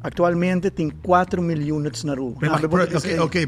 Actualmente tin 4 mil units na Aruba. Pero,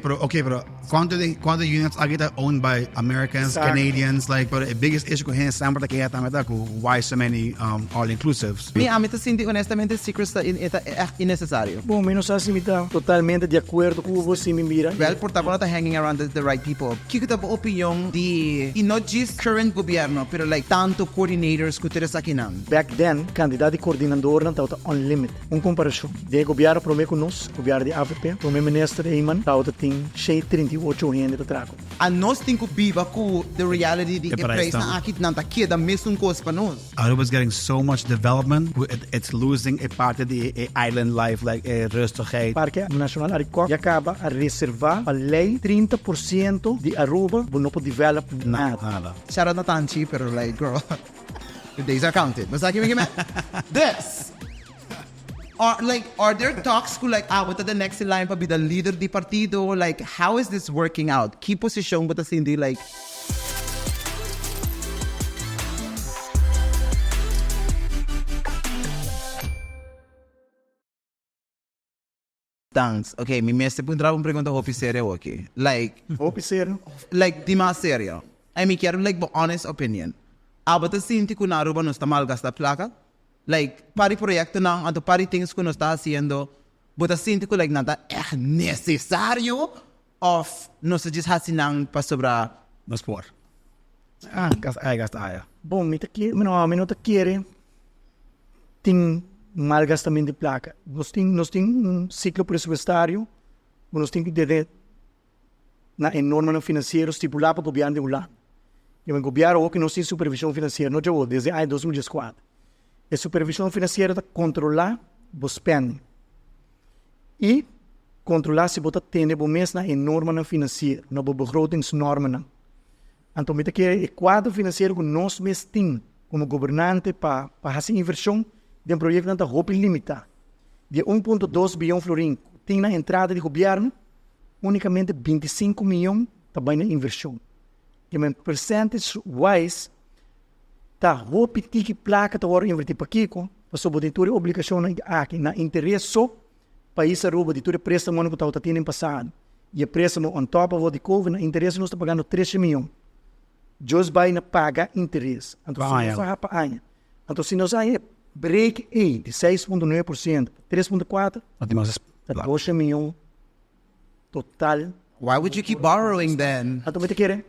pero, okay, pero cuanto units aki ta owned by Americans, Canadians, like, but the biggest issue cu hende semper ta keha tambe ta cu why so many all inclusives? Ami ta sinti honestamente secrets ta in, ta echt innecesario. Bon, mi no sa si mi ta totalmente di acuerdo cu bo si mi mira. Well, por ta bo ta hanging around the right people. Kico ta bo opinion di, y not just current gobierno, pero like tanto coordinators cu tur esakinan? Back then, cantidad di coordinador ta unlimited. Un comparacion. Di gobierno prome cu nos, gobierno di AVP, prome minister Eman, ta tin 638 hende ta traha. A nos tin cu biba cu the reality di e prijs na aki nan ta keda mesun cos pa nos. Aruba is getting so much development, it's losing a part of the island life, like a rustigheid. Parke Nacional Arikok ya caba a reserva pa ley 30% di Aruba, bo no por develop nada. Nada. Shout out na Tanchi, pero like, girl, the days are counted. Mas aki mi this. Are there talks ku like, ah, what are the next in line pa be the leader di partido? Like, how is this working out? Ki posicion bo ta sinti like? Thanks. Okay, mi mester puntra un pregunta hopi serio aki. Like, Hopi serio. Like, di mas serio. I mi kier like bo honest opinion. Abo ta sinti cu na Aruba nos ta malgasta placa? Like, pari proyectonan, anto pari things cu nos ta haciendo, bo ta sinti cu like nan ta echt necesario of nos ta just haci nan pasobra Nos por. Ah, gasta aya, gasta aya. Bon, mi ta kier, no, mi no ta kier tin malgastamento di placa. Nos tin un ciclo presupuestario, nos tin cu debe na e normanan financiero stipula pa gobierno di Hulanda. Y e gobierno cu nos tin supervision financiero, no dje desde aña 2014. E supervision financiero ta controla bo spending. Y controla si bo ta tene bo mes na e normanan financiero, na bo begrotingsnormen. Anto, mi ta kier e cuadro financiero cu nos mes tin como gobernante pa haci inversion den proyecto ta hopi limita. Di 1.2 biyon florin tin na entrada di gobierno, unicamente 25 miyon ta bay na inversion. Y percentage wise, ta hopi tiki placa ta wordo inverti pa kico, pasobra bo tin tur e obligacion aki na interes so pais Aruba di tur e prestamo cu ta tin den pasado. Y e prestamo on top of di COVID na interes nos ta pagando 13 miyon. Just bay na paga interes. Anto, Pa si aña. Nos pa aña. Anto, si nos haya break e di 6.9% 3.4, No tin mas ta 12 miyon total. Why would you keep borrowing then? Anto, mi ta kere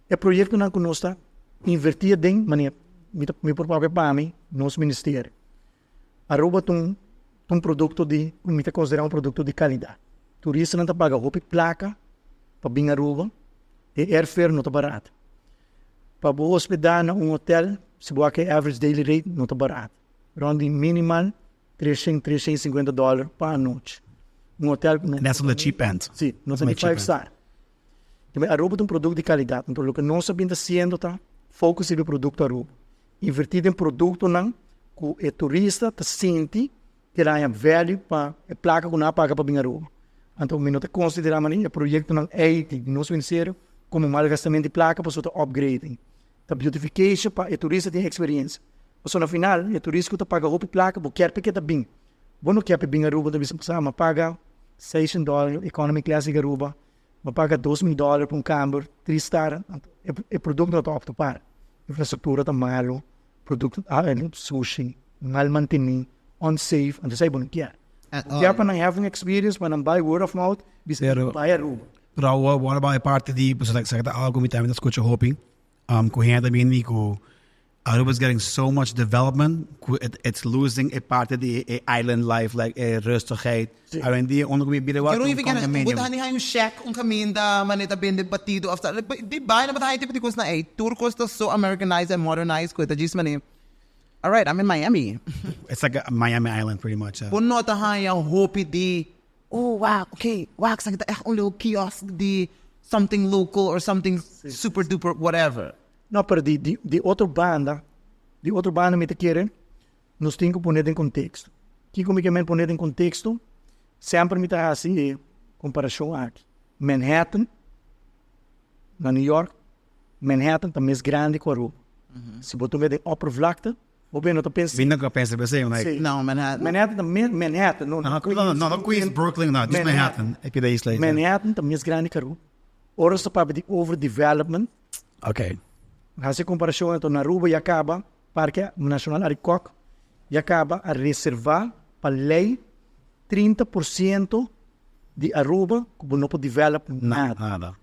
e proyectonan cu nos ta inverti den manera mi por papia pa mi, nos ministerio. Aruba ta un producto di, mi ta considera un producto di calidad. Turistanan ta paga hopi placa pa bin Aruba, e airfare no ta barato. Pa bo hospeda na un hotel, si bo wak e average daily rate, no ta barato. Rond di minimal 300, 350 dollar pa anochi. Un hotel no, And that's on the cheap end. Si, no ta di five star. Tambe Aruba ta un producto di calidad. Anto, loke nos a bin ta haciendo ta focus riba e producto Aruba. Inverti den productonan cu e turista ta sinti cu el haya value pa e placa cu nan a paga pa bin Aruba. Anto, mi no ta considera manera e proyectonan ey di nos ministerio como malgastamento di placa, pasobra ta upgrading. Ta beautification pa e turista tin experiencia. Pasobra na final, e turista cu ta paga hopi placa, bo kier pa e ta bin. Bo no kier pa bin Aruba, ta bisa, "M'a paga 600 dollar economy class di Aruba, m'a paga 2000 dollar pa un camber, 3 star." Anto, e producto no ta up to par. Infrastructura ta malo, producto ah, sushi, mal manteni, unsafe, anto esey bo no kier. At Bo kier all. pa nan have an experience, pa nan buy word of mouth, bisa bay Aruba. Pero what about e parte di, pues, like, sa algo mi tambe ta scucha hopi, cu hende tambe di cu Aruba is getting so much development, cu it's losing a parte di e island life, like e rustigheid. Awendia, unda cu mi bira You don't even get a, condominium. bo ta hani un shack, un caminda, maneta bende batido of di baina bo ta hani tipo di cos na ey. Tur cos ta so Americanized and modernized cu ta djis mane, all right, I'm in Miami. It's like a Miami Island pretty much. Bo no ta haya hopi di, oh wow, okay, wow, esaki ta echt un little kiosk di something local or something super duper whatever. No, pero di otro banda mi ta kere, nos tin cu pone den contexto. Kico mi kier pone den contexto, semper mi ta haci e comparacion aki. Manhattan, na New York, Manhattan ta mas grandi cu Aruba. Si bo tuma den oppervlakte, Bo no ta pensa. Mi nunca pensa esey, like. Si. No, Manhattan. Manhattan ta mes Manhattan, no. No, no, no, no Queens, Brooklyn, no, just Manhattan. E pida isla. Manhattan ta mes grandi cu Aruba. Ora nos ta papia di overdevelopment. Okay. Haci comparacion anto na Aruba ya caba Parke Nacional Arikok ya caba a reserva pa ley 30% di Aruba cu bo no por develop nada. Nada.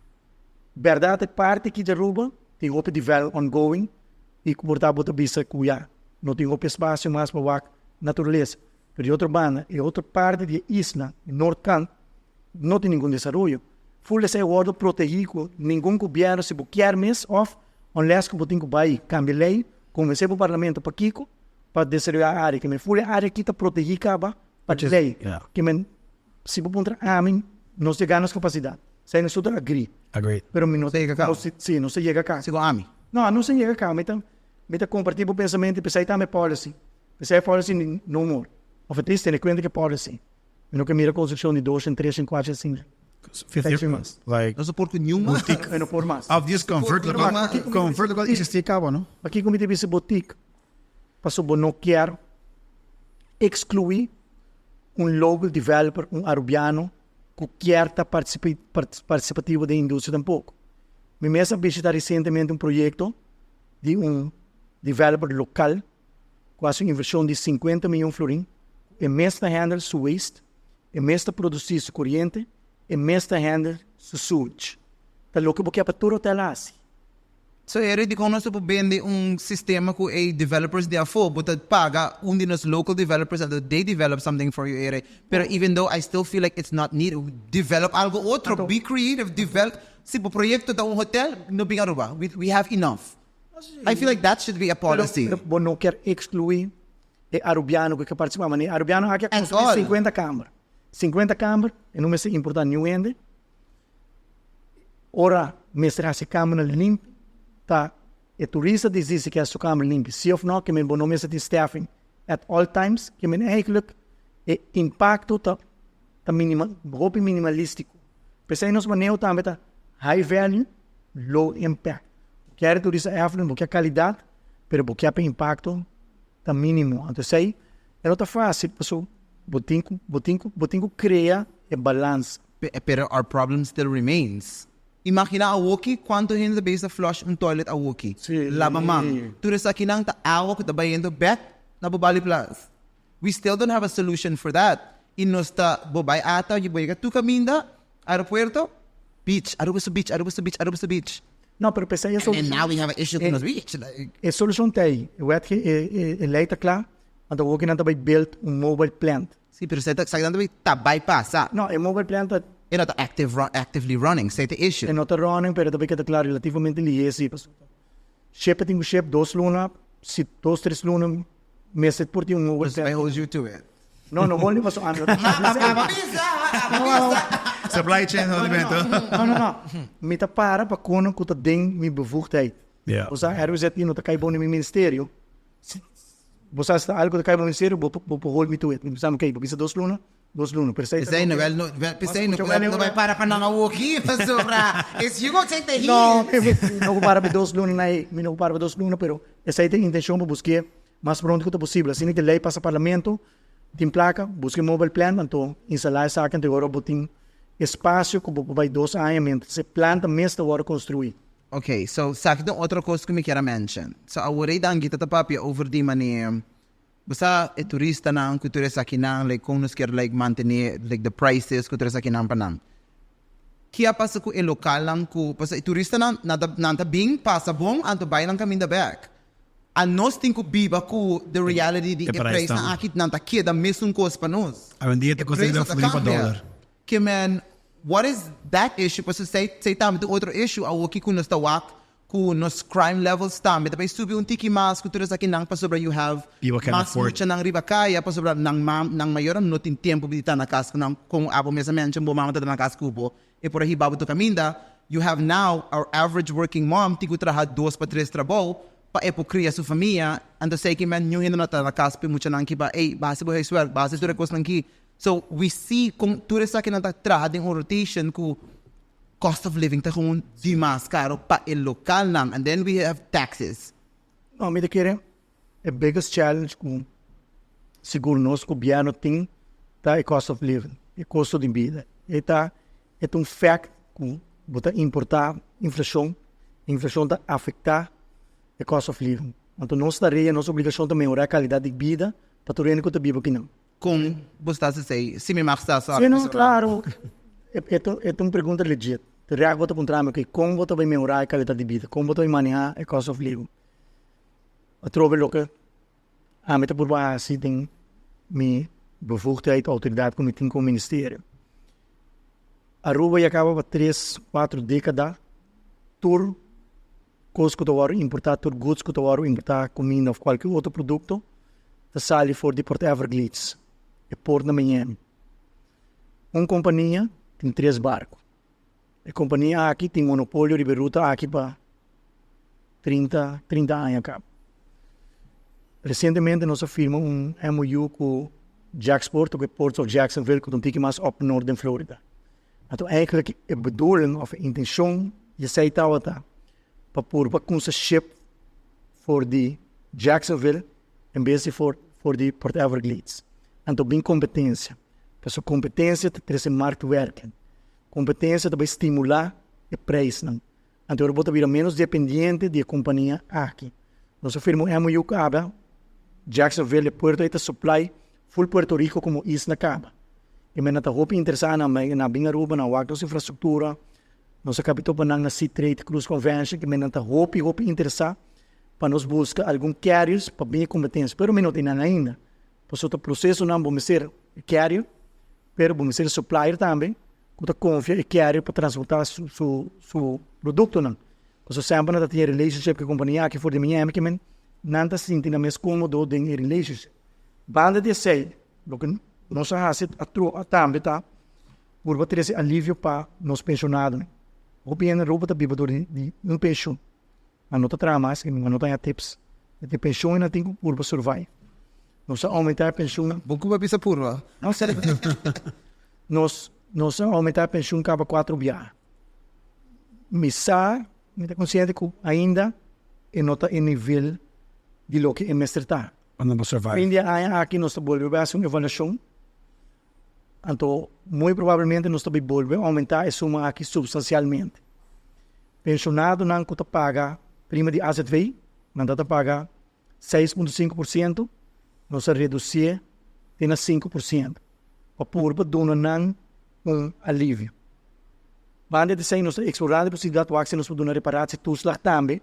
Berdad e parti aki di Aruba tin hopi development ongoing y cu por ta bo ta bisa cu ya no tin hopi espacio mas pa wak naturalesa. Pero di otro banda e otro parti di e isla, e noordkant, no tin ningun desaroyo. Ful esey a wordo protegi cu ningun gobierno si bo kier mes of unless cu bo tin cu bay cambia ley, convence bo parlamento pakico pa desaroya e area. Kimen ful e area aki ta protegi caba pa ley. Kimen si bo puntra ami nos yega nos capacidad. Esey nos tur ta agree. Agree. Pero mi no Ta yega caba. Si, nos ta yega caba. Segun ami. No, nos ta yega caba. Mi ta mi ta comparti bo pensamento y p'esey tambe policy. P'esey e policy di no more. Of at least tene cuenta cu e policy. Mi no ke mira construccion di dos en tres en cuatro en cinco. 50 mas. Like. Nos no por cu niun mas. Mi no por mas. Of just convert locual, convert locual existi caba, no? Pakico mi ta bisa boutique? Pasobra bo no kier exclui un local developer, un Arubiano cu kier ta participativo den industria tampoco. Mi mes a bishita recientemente un proyecto di un developer local cu haci un inversion di 50 miyon florin, cu e mes ta handle su waste, e mes ta produci su coriente, e mes ta handle su sewage. Ta loke bo kier pa tur hotel haci. So e dikon nos ta por bende un sistema ku e developers di afó, bo ta paga un di nos local developers anto they develop something for you ere. Pero even though I still feel like it's not needed, develop algo otro, be creative, develop, si bo proyecto ta un hotel, no bin Aruba, we have enough. I feel like that should be a policy. Pero bo no kier exclui e Arubiano ku ke participa, mane e Arubiano aki a construi 50 kamer, 50 kamer e no mester importa niun hende. Ora mester hasi kamernan limpi ta e turista disdi si ke su kamer limpi si of no ke men bo no mester tin staffing at all times ke men eigenlijk e impacto ta ta minima hopi minimalistiko pesey nos maneho tambe ta high value low impact bo kier e turista eflin bo kier calidad pero bo kier pa impacto ta minimo anto esey e no ta facil paso bo tin ku bo tin ku bo tin ku crea e balans. Pero our problem still remains. Imagina awoki cuanto hende ta bezig ta flush un toilet awoki. Laba man. Tur esakinan ta awa cu ta bayendo bek na bo bali plas. We still don't have a solution for that. Y nos ta, bo bay ata, bo yega tur caminda, aeropuerto, beach, Aruba su beach, Aruba su beach, Aruba su beach. No, pero p'esei e And now we have a issue cu nos beach. Like. E solucion ta ey. E wet, e ley ta cla, anto awoki nan ta bay build un mobile plant. Sí, pero esei ta exactamente loke ta bai pasa. No, e mobile plant ta. E no ta active run, actively running, esei ta e issue. E no ta running, pero e ta bai keda kla relativamente lihé sí, pasobra ship e tin ku ship dos luna, si dos tres luna mester por tin un mobile plant. I hold you to it. No, no hold me pasobra ami no ta Abo bisa, abo bisa. Supply chain no alimento. No, no, no. Mi ta para pa kono ku ta den mi bevoegdheid. Yeah. Osea, RWZI no ta kai bou den mi ministerio. Bo sa si ta algo ta kai bo ministerio, bo bo por hold me to it. Mi bisa, ok, bo bisa dos luna, dos luna. Pero esei ta Pesei no, loke. wel no, wel pesei no, no bai para pa nan awoki, pasobra it's you go take the heat. No, mi no por para pa dos luna na ei, mi no por para pa dos luna, pero esei ta e intencion pa busk'é mas pronto ku ta posibel. Asina ku e lei pasa parlamento, tin plaka, buska e mobile plant, anto instalá esaki, anto e ora bo tin espasio ku bo por bai dos aña mientras e planta mes ta wòrdu konstruí. Ok, so saki ta un otro kos ku mi kier a mention. So awor ei Dangita ta papia over di manera bo sa e turistanan ku tur esakinan like kon nos kier like mantene like the prices ku tur esakinan pa nan. Ki a pasa ku e lokalnan ku pasobra e turistanan nan ta nan ta bin pasa bon anto bai nan kaminda bek. Anos tin ku biba ku the reality di e prijsnan aki nan ta keda mesun kos pa nos. Awendia ta E kosta prijs riba no ta florin pa kambia. dòler. Ke men what is that issue pasobra esei esei tambe ta un otro issue awoki ku nos ta wak ku nos crime levels tambe ta bai subi un tiki mas ku tur esakinan pasobra you have People can mas afford. muchanan riba kaya pasobra nan mam nan mayornan no tin tempo di ta na kas ku nan kon abo mes a mention bo mama ta na kas ku bo e por a hiba bo tur kaminda you have now our average working mom tin ku traha dos pa tres trabou pa e por kria su famia anto esei ke men niun hende no ta na kas pa e muchanan ki ba ey bo hasi bo huiswerk bo hasi tur e kosnan ki So we see kon tur esakinan ta traha den un rotation ku cost of living ta gewoon dimas karo pa e lokalnan and then we have taxes. No, mi ta kere. E biggest challenge ku sigur nos gobièrnu tin ta e cost of living, e kosto di bida. E ta e ta un fact ku bo ta importá inflashon, inflashon ta afektá e cost of living. Anto nos tarea, nos obligashon ta mehorá e kalidat di bida pa tur hende ku ta biba akinan. Kon bo sta hasi esei? Si mi mag sa sorry. Si no, klaro. E ta e ta un pregunta legit. Te rèk bo ta puntra mi, oke, kon bo ta bai mehorá e kalidat di bida? Kon bo ta bai manehá e cost of living? Atrobe loke ami ta purba hasi den mi bevoegdheid, outoridat ku mi tin komo ministerio. Aruba ya kaba pa tres, kuatro dekada tur kos ku ta wòrdu importá, tur goods ku ta wòrdu importá, kuminda òf kualke otro produkto ta sali for di Port Everglades, e port na Miami. Un kompania tin tres barku. E kompania aki tin monopolio riba e ruta aki pa 30, 30 aña kaba. Resientemente nos a firma un MOU ku Jacksport, ku e Ports of Jacksonville, ku ta un tiki mas up north den Florida. Anto eigenlijk e bedoeling of e intencion di esey tabata pa purba cuminsa ship for di Jacksonville en bes di for for di Port Everglades. Anto bin competencia, pasobra competencia ta trece marktwerking, competencia ta bay stimula e prijsnan. Anto ora bo ta bira menos dependiente di e compania aki. Nos a firma un MOU caba, Jacksonville e puerto ey ta supply full Puerto Rico como isla caba. E men nan ta hopi interesa nan bay nan bin Aruba nan wak nos infrastructura, nos a capi topa nan na Sea Trade Cruise Convention ke men nan ta hopi hopi interesa pa nos busca algun carriers pa bin e competencia pero mi no tin nan ainda pasobra ta procesonan bo mester carrier pero bo mester supplier tambe ku ta konfia e carrier pa transportá su su su produktonan. Pasobra semper nan ta tin e relationship ku e kompania aki for di Miami ke men nan ta sinti nan mes kómodo den e relationship. Banda di esei loke nos a hasi a tambe ta purba trese alivio pa nos penshonadonan. Hopi hende Aruba ta biba dor di un penshon. Nan no ta traha mas, nan no ta haña tips. E penshon ei nan tin ku purba survive. Nos a oumentá e penshun. Bo ku a bisa purba? No, serio. Nos nos a oumentá e penshun kaba kuatro biaha. Mi sa, mi ta konsiente ku ainda e no ta e nivel di loke e mester ta. Pa nan por survive. Fin di e aña aki nos ta bolbe bai hasi un evaluashon. Anto muy probablemente nos ta bai bolbe oumentá e suma aki supstansialmente. Penshonadonan ku ta paga prima di AZV, nan ta ta paga 6,5%, nos a reducié te na 5% pa purba duna nan un alivio. Banda di esei nos ta explorando e posibilidad wak si nos por duna reparatietoeslag tambe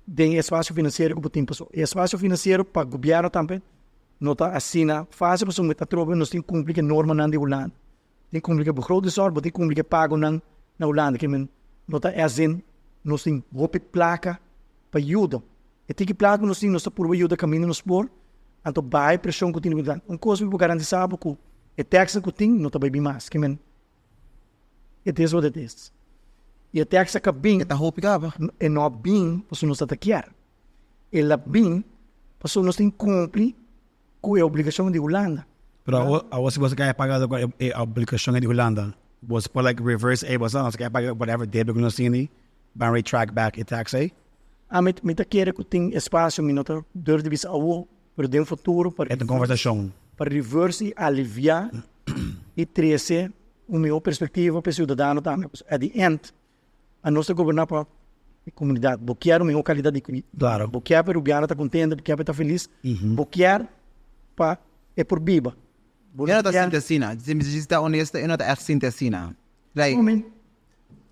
den e espacio financiero cu bo tin pasobra e espacio financiero pa gobierno tambe no ta asina facil pasobra atrobe nos tin cumpli cu e normanan di Hulanda. Tin cumpli cu e begrotingszorg, bo tin cumpli cu e pagonan na Hulanda. Ke men no ta as in nos tin hopi placa pa yuda. E tiki placa cu nos tin nos ta purba yuda caminda nos por, anto baha e presion cu tin riba nan. Un cos mi por garantisa bo cu e taxnan cu tin no ta bay bin mas. Ke men it is what it is. Y e tax a ka bin. E ta hopi caba. E no a bin pasobra nos ta ta kier. El a bin pasobra nos tin cumpli ku e obligashon di Hulanda. Pero awor, awor si boso kaya paga loke e obligashon di Hulanda, boso por like reverse ey, boso nos kaya paga whatever debe ku nos tini, ban retract back e tax ey? Ami, mi ta kere ku tin espasio, mi no ta durf di bisa awor, pero den futuro pa E ta un konversashon. pa reverse i aliviá i trese un mihó perspektiva pa e siudadano tambe. Pasobra at the end, A nos ta goberná pa e komunidat. Bo kier un mihó kalidat di bida. Klaro. Bo kier pa e rubiano ta kontento, bo kier pa e ta felis, bo kier pa e por biba. Bo no ta sinti asina. Si mi ta honesto, e no ta ègt sinti asina. Like,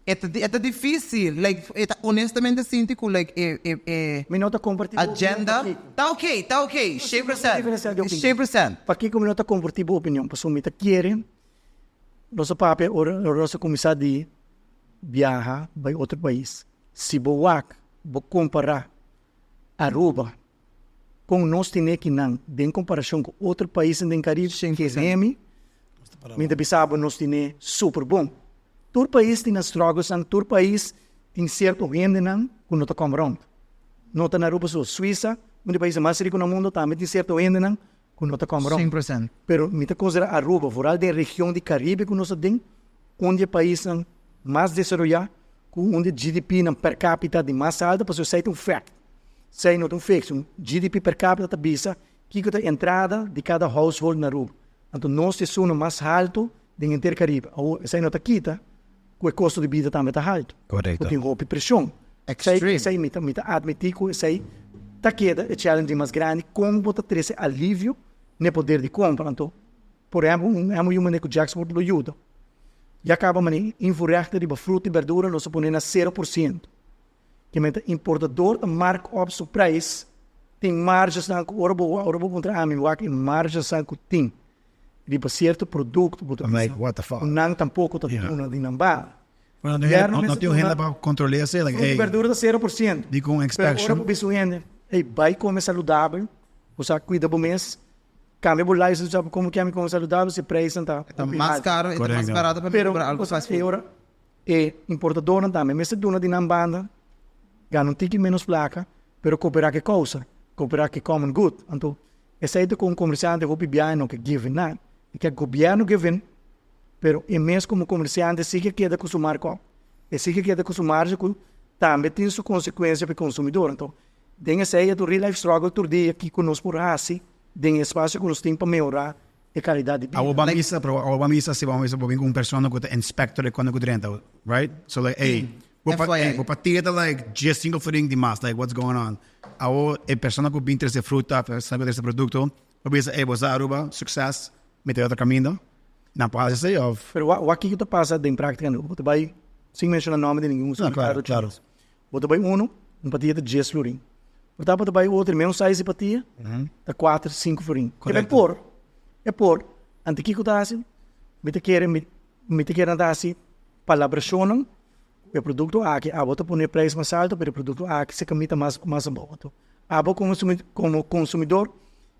e ta e ta difísil. Like, e ta honestamente sinti ku like e e e Mi no ta kompartí bo opinion agenda. pakiko. Ta oké, ta oké. 100%. 100%. Pakiko mi no ta kompartí bo opinion? Pasobra mi ta kere nos a papia ora nos a kuminsá di biaha bai otro pais. Si bo wak, bo kompará Aruba kon nos tene kinan den komparashon ku otro paisnan den Karibe, keremi, mi ta bisa bo nos tene super bon. Tur pais tin nan strugglesnan, tur pais tin sierto hendenan ku no ta kom rond. No ta na Aruba so, Suisa, un di paisnan mas riku na mundo, tambe tin sierto hendenan ku no ta kom rond. 100%. Pero mi ta konsiderá Aruba, vooral den region di Karibe ku nos ta den, un di e paisnan mas desaroyá, ku un di e GDP-nan per capita di mas alto, pasobra esei ta un fact. Esei no ta un fictie. Un GDP per capita ta bisa kiko ta e entrada di kada household na Aruba. Anto nos ta esun mas haltu den henter Caribe. Awor esei no ta kita ku e kosto di bida tambe ta haltu. Korekto. Ku tin hopi preshon. Extreme. Esei mi ta mi ta admití ku esei ta keda e challenge mas grandi kon bo ta trese alivio na e poder di kompra. Anto por ehempel un MOU manera ku Jacksport lo yuda. Ya kaba manera invoerrechten riba fruta i berdura nos a pone na 0%. Ke mester importador ta mark op su prijs tin margesnan ku ora bo ora bo puntra ami wak e margesnan ku tin riba sierto produkto bo ta I'm like bisa what the fuck ku nan tampoko ta duna di nan banda. Pero no Gobierno no mester tin un hende duna pa kontrol'é esei like fruta i ey berdura ta 0%. Di ku un Pero ora inspection bo bisa un hende ey bai kome saludabel bo sa kuida bo mes kambia bo lifestyle sa komo ke ami kome saludabel si prijsnan ta Ta hopi mas alto. karo e ta mas Korekto. barato pa mi Pero kumpra algu fast e food. ora E importadornan tambe mester duna di nan banda, gana un tiki menos plaka, pero kooperá ku e kousa, kooperá ku e common good. Anto, esei ta ku un komersiante hopi biaha no ke give nan. E ke gobièrnu give in, pero e mes komo komersiante si ke keda ku su markup, e si ke keda ku su marge ku tambe tin su konsekuensia pa e konsumidor. Anto, den esei e ta un real life struggle tur dia kiko nos por hasi den e espasio ku nos tin pa mehorá e calidad di bida. Awor ban bisa, pero awor ban bisa si ban bisa bo bin ku un persona ku ta inspector e kuando ku drenta, right? So like, ey, bo pa, FYI. bo patilla ta like 15 florin di mas, like what's going on? Awor e persona ku bin trese fruta, persona ku trese produkto, bo bisa, ey, bo sa Aruba, succes, mi ta otro kaminda. Nan por hasi esei of? Pero wak wak kiko ta pasa den práctica no? Bo ta bai, sin menciona nomber di ningun No, supermercado claro, claro. chinos. Bo ta bai uno, un patilla ta 10 florin. Bo ta bo ta bai otro, e mesun size di patilla, ta 4, 5 florin. E Correcto. por, e por. Anto kiko ta hasi? Mi ta kere, mi, mi ta kere nan ta hasi palabrashonnan ku e produkto aki abo ta pone e prijs mas alto, pero e produkto aki se kamita mas, mas abou. Anto abo komo sumi, komo konsumidor,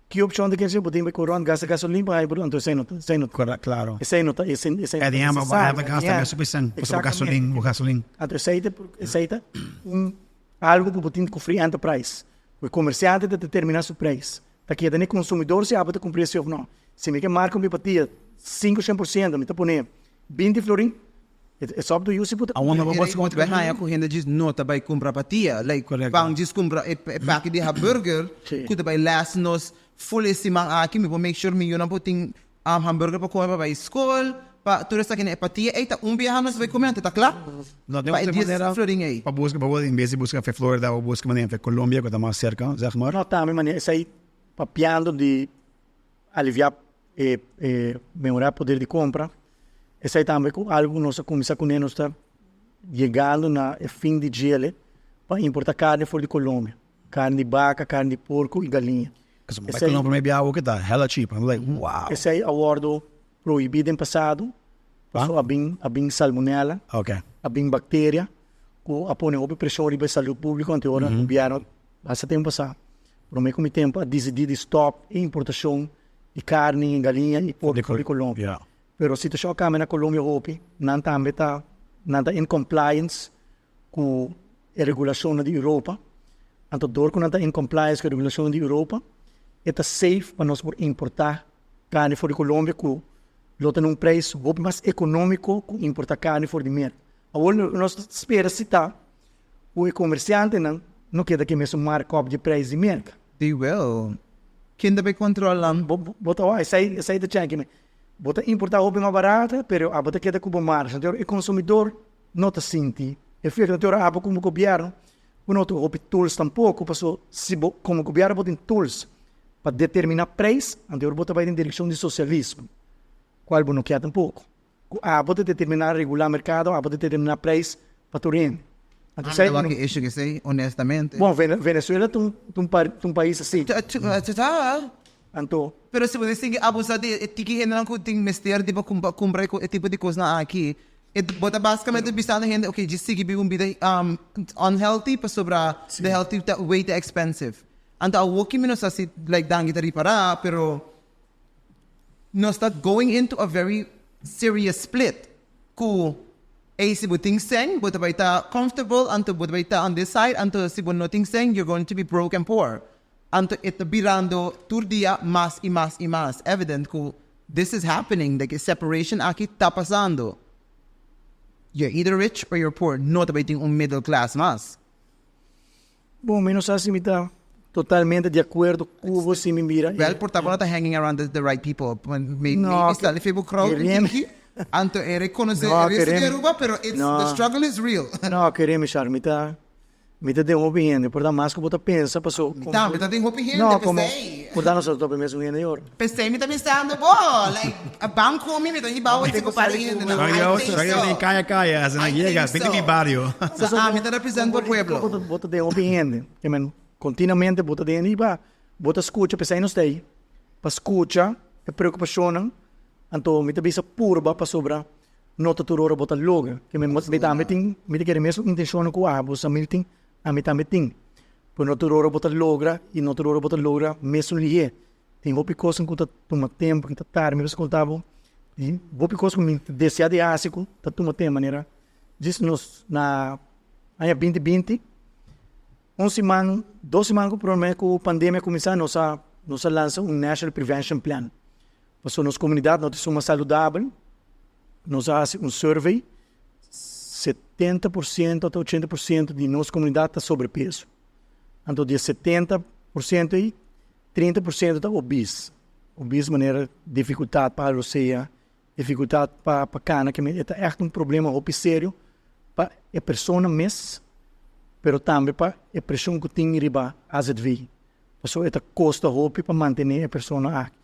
ki opshon ta kere si bo tin bai ku rònt gasta gasolin pa haña produkto? Anto esei no ta, esei no ta. Correcto, claro. Esei no ta, esei, esei no At ta the end, bo nesesario. bo gasta mesun pesen, pasobra bo gasolin, bo gasolin. Anto esei ta, esei ta un algo ku bo tin ku free enterprise. Ku e komersiante ta determiná su preis. Ta keda na e konsumidor si abo ta kumpli esei òf no. Si mi ke marka mi patia 500%, mi ta pone 20 florin, it's up to you si bo ta Awor no bo Bai haña ku hende djis no ta bai kumpra patia. Like, ban djis kumpra e paki di hamburger ku ta bai last nos full e siman aki. Mi por make sure mi yunan por tin hamburger pa kome pa bai skol, pa tur esaki na e patia ei ta un biaha nos bai kome anto ta kla No tin pa e otro dies manera florin ei. pa buska, pa bo en bes di buska fe Florida bo buska manera fe Colombia ku ta mas serka, zeg maar. No tambe manera esei papiando di alivia e e mehora poder di compra, esei tambe ku algo ku nos a kuminsá kuné nos ta yegando na e fin di djele pa importa karni for di Colombia. Karni di baka, karni di porko i galiña. Pasobra mi bai Colombia prome biaha awor ta hella cheap. I'm like wow. Esei a wordo prohibi den pasado pasobra a bin a bin salmonella, a bin bacteria ku a pone hopi preshon riba e salud publico anto ora gobierno basta tempo pasa prome ku mi tempo a disidi di stop e importacion di karni, galiña i porko di Colombia. Pero situacion a cambia na Colombia hopi, nan tambe ta nan ta in compliance ku e regulashonnan di Europa. Anto dor ku nan ta in compliance ku e regulashonnan di Europa, e ta safe pa nos por importá karni for di Colombia ku lo ta na un preis hopi mas ekonómiko ku importá karni for di Merka. Awor loke nos ta spera si ta ku e komersiantenan no keda ku e mesun markup di preis di Merka. They will. Ken ta bay control nan? Bo ta wak, esei esei ta chèn kimen. Bo ta importá hopi mas barata, pero abo ta keda ku bo margen. Anto e konsumidor no ta sinti efecto. Anto ora abo como gobierno bo no tin hopi tools tampoco paso si bo como gobierno bo tin tools pa determina prijs anto ora bo ta bay den direccion di socialismo cual bo no kier tampoco. Cu abo ta determina regula mercado abo ta determina prijs pa tur hende. Anto Ami ta wak e issue esey honestamente. Bon Venezuela ta un pais asi. Ta. Anto. Pero si bo ta sigui abusa di e tiki hendenan ku tin mester di pa kumpra e tipo di kosnan aki, e bo ta basikamente bisando hende ok djis sigui biba un bida unhealthy pasobra the healthy ta way te expensive. Anto awoki mi no sa si like Dangui ta ripará pero nos ta going into a very serious split ku ey si bo tin sèn bo ta bai ta comfortable anto bo ta bai ta on this side anto si bo no tin sèn you're going to be broke and poor. Anto e ta birando tur dia mas y mas y mas evident cu this is happening, like e separation aki ta pasando. You're either rich or you're poor, no ta bay tin un middle class mas. Bon, mi no sa si mi ta totalmente di acuerdo cu bo si mi mira. Wel, por ta bo no ta hanging around the right people. Maybe No, sta li Facebook crowd keremi. tiki, anto e reconoce No, e resto di keremi. Aruba, pero it's, No. the struggle is real. No, keremi, Shar, mi ta Mi ta den hopi hende, por ta mas ku bo ta pensa paso. Mi tambe ta den hopi hende, No, komo p'esei. por ta nos a topa e mesun hende ayor. P'esei mi ta pensando bo, like, a ban ku mi, mi ta hiba awor ku par di hende nan. Sorry yo, I think sorry yo so. den kaya kaya, asina I yega, think bini mi so. bario. So ami ta represent bo pueblo. Bo ta den hopi hende, ke men kontinuamente bo ta den riba, bo ta skucha, p'esei nos ta ei, pa skucha e preokupashonnan, anto mi ta bisa purba pasobra No ta tur ora bo ta logra. Ke mi mi tambe tin, mi ta kere mesun intenshonnan ku abo Samir tin, ami tambe tin. Pero no tur ora bo ta logra i no tur ora bo ta logra mesun lihé. Tin hopi kosnan ku ta tuma tempu, ku ta tarda. Mi mester konta bo di hopi kos ku mi ta desea di hasi ku ta tuma tempu. Manera djis nos na aña binti binti, un siman, dos siman ku promé ku pandemia kuminsá nos a nos a lansa un National Prevention Plan. Pasobra nos komunidat no ta suma saludabel. Nos a hasi un survey, 70% ata 80% di nos komunidat ta sobrepeso. Anto di e 70% ei, 30% ta obes. Obes manera difikultat pa alosea, difikultat pa pa kana, ke e ta ègt un problema hopi serio pa e persona mes, pero tambe pa e preshon ku tin riba AZV. Pasobra e ta kosta hopi pa mantené e persona aki.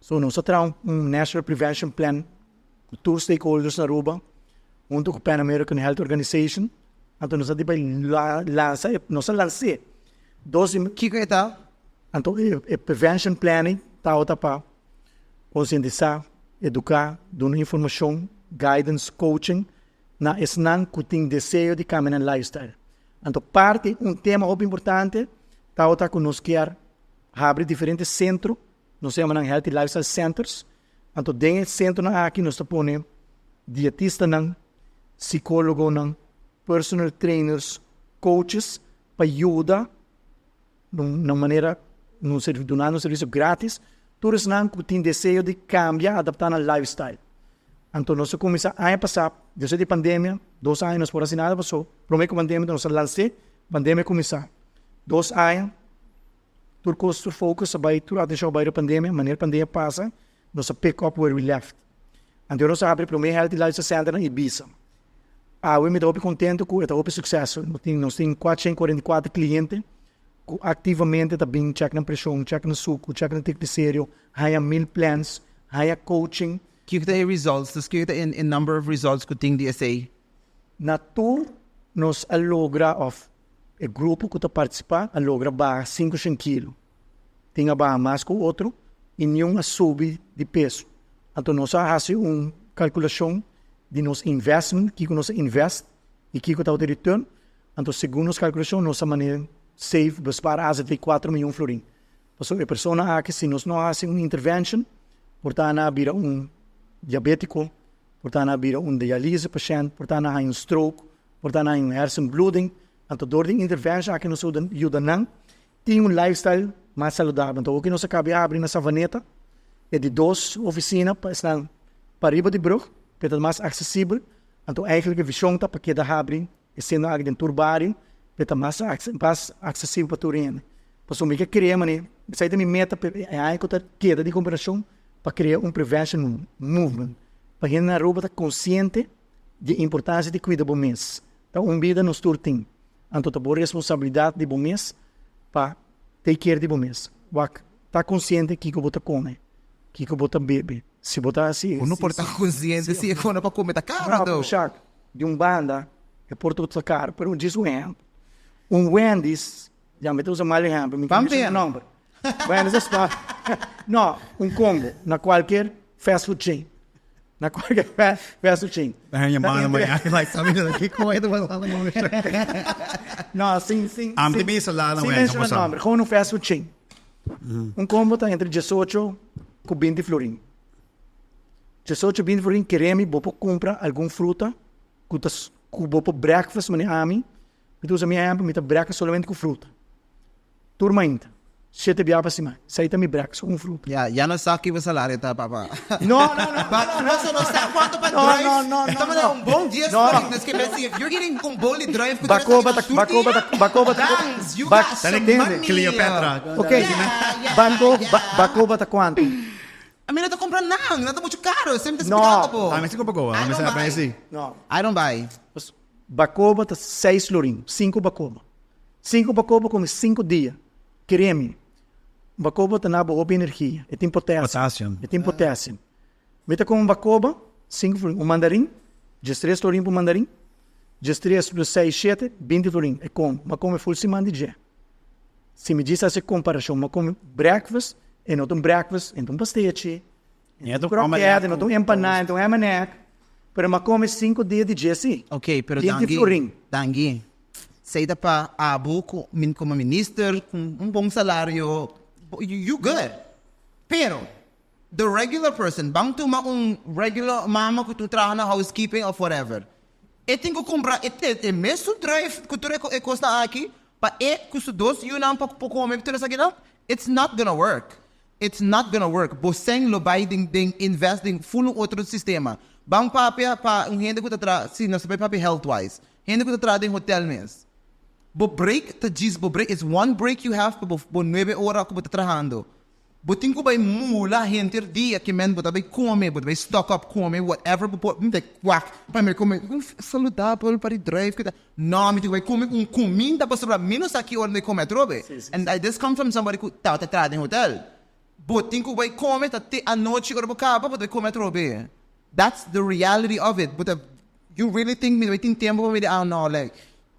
So nos a traha un National Prevention Plan ku tur stakeholders na Aruba hunto ku Pan American Health Organization. Anto nos a di bai lansa e, nos a lans'é dos di. Kiko e ta? Anto e prevention plan ei tabata pa konsientisá, eduká, duna informashon, guidance, coaching na esnan ku tin deseo di kambia nan lifestyle. Anto parti un tema hopi importante tabata ku nos kier habri diferente sentro, nos ta yama nan Healthy Lifestyle Centers, anto den e sentronan aki nos ta pone dietistanan, psicologonan, personal trainers, coaches pa yuda na un manera duna un servicio gratis tur esnan cu tin deseo di cambia, adapta nan lifestyle. Anto nos a cuminsa aña pasa, despues di pandemia, dos aña nos por haci nada paso prome cu pandemia nos a lanse, pandemia a cuminsa, dos aña. Tur kos, tur focus a bai, tur atencion a bai riba pandemia. Manera pandemia pasa, nos a pick up where we left. Anto nos a habri prome Healthy Lifestyle Center na Ibiza. Awe mi ta hopi contento cu e ta hopi succeso. Nos tin, nos tin 444 cliente cu activamente ta bin check nan presion, check nan sucu, check nan triglycerio, haya meal plans, haya coaching. Kiko ta e results? Dus kiko ta e number of results cu tin di esey? Na tur nos a logra of E grupo ku ta partisipá a logra baha 500 kilo. Tin a baha mas ku otro i niun a subi di peso. Anto nos a hasi un kalkulashon di nos investment, kiko nos a invest i kiko tabata e return. Anto segun nos kalkulashon nos a manera save, bespaar azv kuater miyon florin. Pasobra e persona aki si nos no hasi un intervention por ta nan a bira un diabetiko, por ta nan a bira un dialyse pashènt, por ta nan a haña un stroke, Por ta nan un hersenbloeding, anto dor di intervention aki nos yuda nan tin un lifestyle mas saludabel. Anto oki nos a kabi abri na Savaneta e di dos oficina pa esnan pariba di brug pa e ta mas accesibel. Anto eigenlijk e vision ta pa keda habri e seno aki den tur bario pa e ta mas mas accesibel pa tur hende. Pasobra mi ke krea manera, esei ta mi meta pa e aña ku ta keda di gobernacion pa krea un prevention movement pa hende na Aruba ta consciente Di e importancia di cuida bo mes. Ta un bida nos tur tin. Anto ta bo responsabilidad di bo mes pa take care di bo mes. Wak ta consciente kico bo ta come, kico bo ta bebe. Si bo ta haci Bo no por ta consciente si e fondo pa come ta caro No, though. Shark, di un banda e por ta ta caro, pero djis un ehempel. Un Wendy's, ya mi ta usa mal ehempel, mi Ban ta menshona bia. nomber. Wendy's a spa, no, un combo na cualkier fast food chain. Na cualkier fast food chain. Ta hanja mano mañana like sabi na ki koe ta pasando con No, sin sin Am te bisa la na sin wensa menciona pasá. nomber, gewoon un fast food chain. Un combo ta entre 18 cu 20 florin. 18 20 florin keremi bo por cumpra algun fruta cu ta cu bo por breakfast manera ami, mi ta usa mi ehempel, mi ta breakfast solamente cu fruta. Tur mainta. Shete bia pa siman. Esei ta mi breakfast, un fruta. Ya, ya no sa kibo salario ta, papa. No, no, no. But boso no sa cuanto pa No, druif. no, no, no, Ta manera no. un bon dies No. florin. Dus ke pensi, if you're getting un bol di druif cu Bakoba tur ta, esaki bakoba ta, bakoba ta. Dans, you Bak- got some Tende. money. Cleopatra. Ok, Yeah, yeah, bako, yeah. ba, bakoba ta cuanto? Ami no ta compra nan, nan ta mucho caro. Semper ta No. splicando bo. Ami si compra bakoba, I ami don't sa buy. si. No. I don't buy. Bakoba ta seis florin, cinco bakoba. Cinco bakoba come cinco dia. Keremi, bakoba ta na bo hopi energia. E tin potasio. Potassium. E tin potassium. Mi ta come un bakoba, cinco florin. Un mandarin, diestres florin pa un mandarin. Diestres plus seis, shete, binti florin. E come. Mi a come ful siman di dje. Si mi djis haci comparacion, mi a come breakfast, e no ta un breakfast, e no ta un pastechi, e no ta un kroket, e no ta un empanada, e no ta un ham and egg. Pero mi a come cinco dia di dje si. Ok, pero Binti danki, florin. danki. Esey ta pa abo cu min como minister cu un bon salario, you good. Pero the regular person, ban tuma un regular mama cu ta traha na housekeeping of whatever. E tin cu cumpra e e mesun druif cu tur e cosnan aki pa e cu su dos yunan pa por come tur esakinan? It's not gonna work. It's not gonna work. Bo sèn lo bai den den invest den full un otro sistema. Ban papia pa un hende ku ta traha, si nos ta bai papia health wise, hende ku ta traha den hotel mes. Bo break ta djis bo break, it's one break you have pa bo bo nuebe ora ku bo ta trahando. Bo tin ku bai mula henter dia ke men bo ta bai kome, bo ta bai stock up kome whatever bo por, mi ta kwak pa mi kome saludabel pa di druif ku ta. No, mi tin ku bai kome un kuminda pasobra mi no sa ki ora mi kome atrobe. And I this come from somebody ku tabata traha den hotel. Bo tin ku bai kome ta te anochi ora bo kaba bo ta bai kome atrobe. That's the reality of it. Bo ta, you really think mi ta bai tin tempo pa mi di ah no like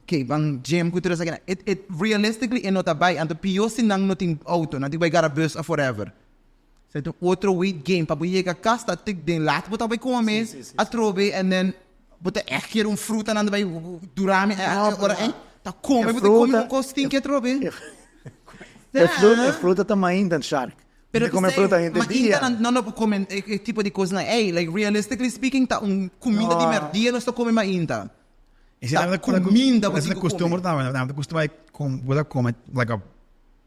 okay ban gym ku tur esaki. It it realistically e no ta bai. Anto pio si nan no tin auto, nan tin ku bai gara bus of whatever. Esei ta un otro weight gain pa bo yega kas ta tik den laat bo ta bai kome atrobe and then bo ta echt kier un fruta nan ta bai dura mi ora ei ta kome bo ta kome un kos stinky atrobe. E fruta e fruta ta mainta shark. Pero Bo ta kome fruta henter dia. Mainta nan no por kome e tipo di kosnan ei like realistically speaking ta un kuminda di merdia nos ta kome mainta. Ta kuminda bo tin ku kome. Nan ta kustumber bo ta kome like a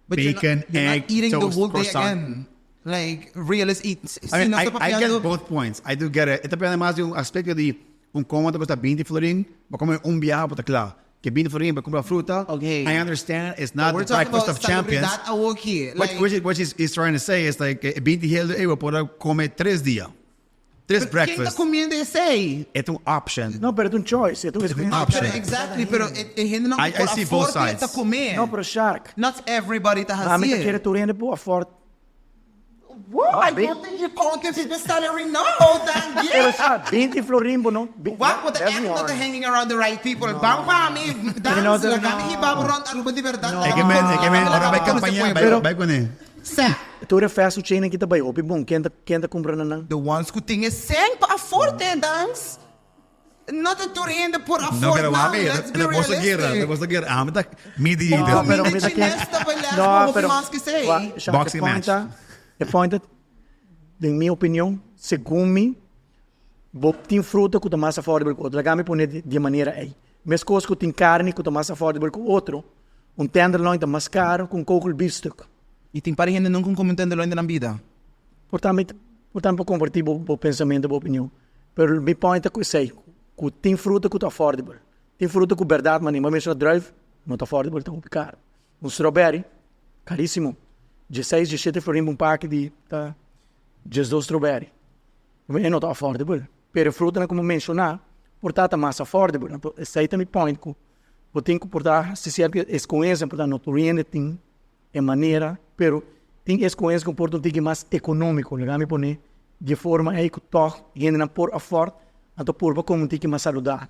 But you're Bacon, not, you're egg, not eating the toast, whole day croissant. again. Like, realist eat. Si I mean, nos I, ta I get papiando- both points. I do get it. E ta pende mas di un aspecto di un como ta custa 20 florin, bo come un biaha bo ta cla. Ke 20 florin bo cumpra fruta. Okay. I understand it's not We're the talking breakfast about of champions. salubridad awoki. What, Like, what, he- what he's, he's trying to say is like, eh, 20 gelde eh, bo por a come tres dia. Tres Ken ta breakfast. comiendo esey? E ta un option. No, pero e ta un choice. E ta un option. Pero exactly, pero e, e hende nan I- por I see both afford ta sides. come. No, pero Shark. Not everybody ta Ami ta hacié. kere tur hende por afford. What? I don't think you can't get the salary now, dan Pero yeah. sa, 20 florin bo no. Wak, bo ta echt not hanging around the right people. Bang pa mi, Pero no, dans, laga mi no. hiba bo rond Aruba di berdad. E ke men, e ke men, ora bai campaña, bai, Pero- bai kuné. Sa. Tur e fast food chain aki ta bai hopi bon. Ken ta ken ta kumpra na nan? The ones ku tin e sèn pa afford e dans. No ta tur hende por No, afford pero nan. wami, Let's be e boso guerra, e realistic. boso guerra. Ami ta midi No, ida. pero mi ta chines ta baila No, hopi pero mas ke esei. wa, Shark, e Boxing point match. ta, e point ta, den mi opinion, segun mi, bo tin fruta ku ta mas affordable ku otro. Laga mi pone di e manera ei. Meskos ku tin karni ku ta mas affordable ku otro, un tenderloin ta mas karo ku un kogel biefstuk. I tin par di hende nunca un come un tenderloin den nan bida. Por ta mi por ta mi por comparti bo bo pensamiento, bo opinion. Pero mi point ta cu esey, cu tin fruta cu ta affordable. Tin fruta cu berdad mane, bo a menciona druif, no ta affordable, ta hopi caro. Un strawberry, carisimo, dieseis, diesshete florin pa un paki di ta diesdos strawberry. E no ta affordable. Pero e frutanan cu bo menciona por ta ta mas affordable. Anto esey ta mi point cu bo tin cu por ta si cierto escogencia por ta no tur hende tin e manera, pero tin escogencia cu por ta un tiki mas economico, laga mi pone di e forma ey cu tog hendenan por afford, anto purba come un tiki mas saludabel.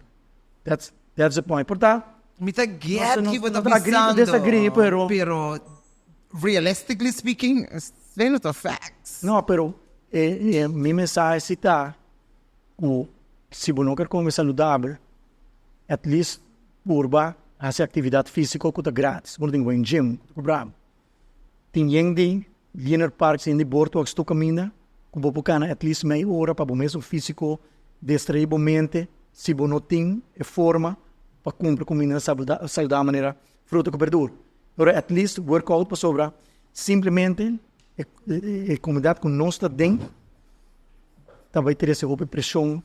That's that's the point. Por ta Mi ta get nos ki bo ta no ta agree to bisando, disagree, pero pero realistically speaking, esey no ta facts. No, pero e e mi mensahe si ta cu si bo no ker come saludabel, at least Purba hasi aktividat físiko ku ta gratis. Bo no tin ku bai un gym ku ta kobra bo. Tin yen di linear parks, yen di boardwalks tur kaminda ku bo por kana at least mei ora pa bo mesun físiko distraí bo mente si bo no tin e forma pa kumpra kuminda saludabel manera fruta ku berdura. Pero at least workout pasobra. Simplemente e komunidat ku nos ta den ta bai trese hopi preshon,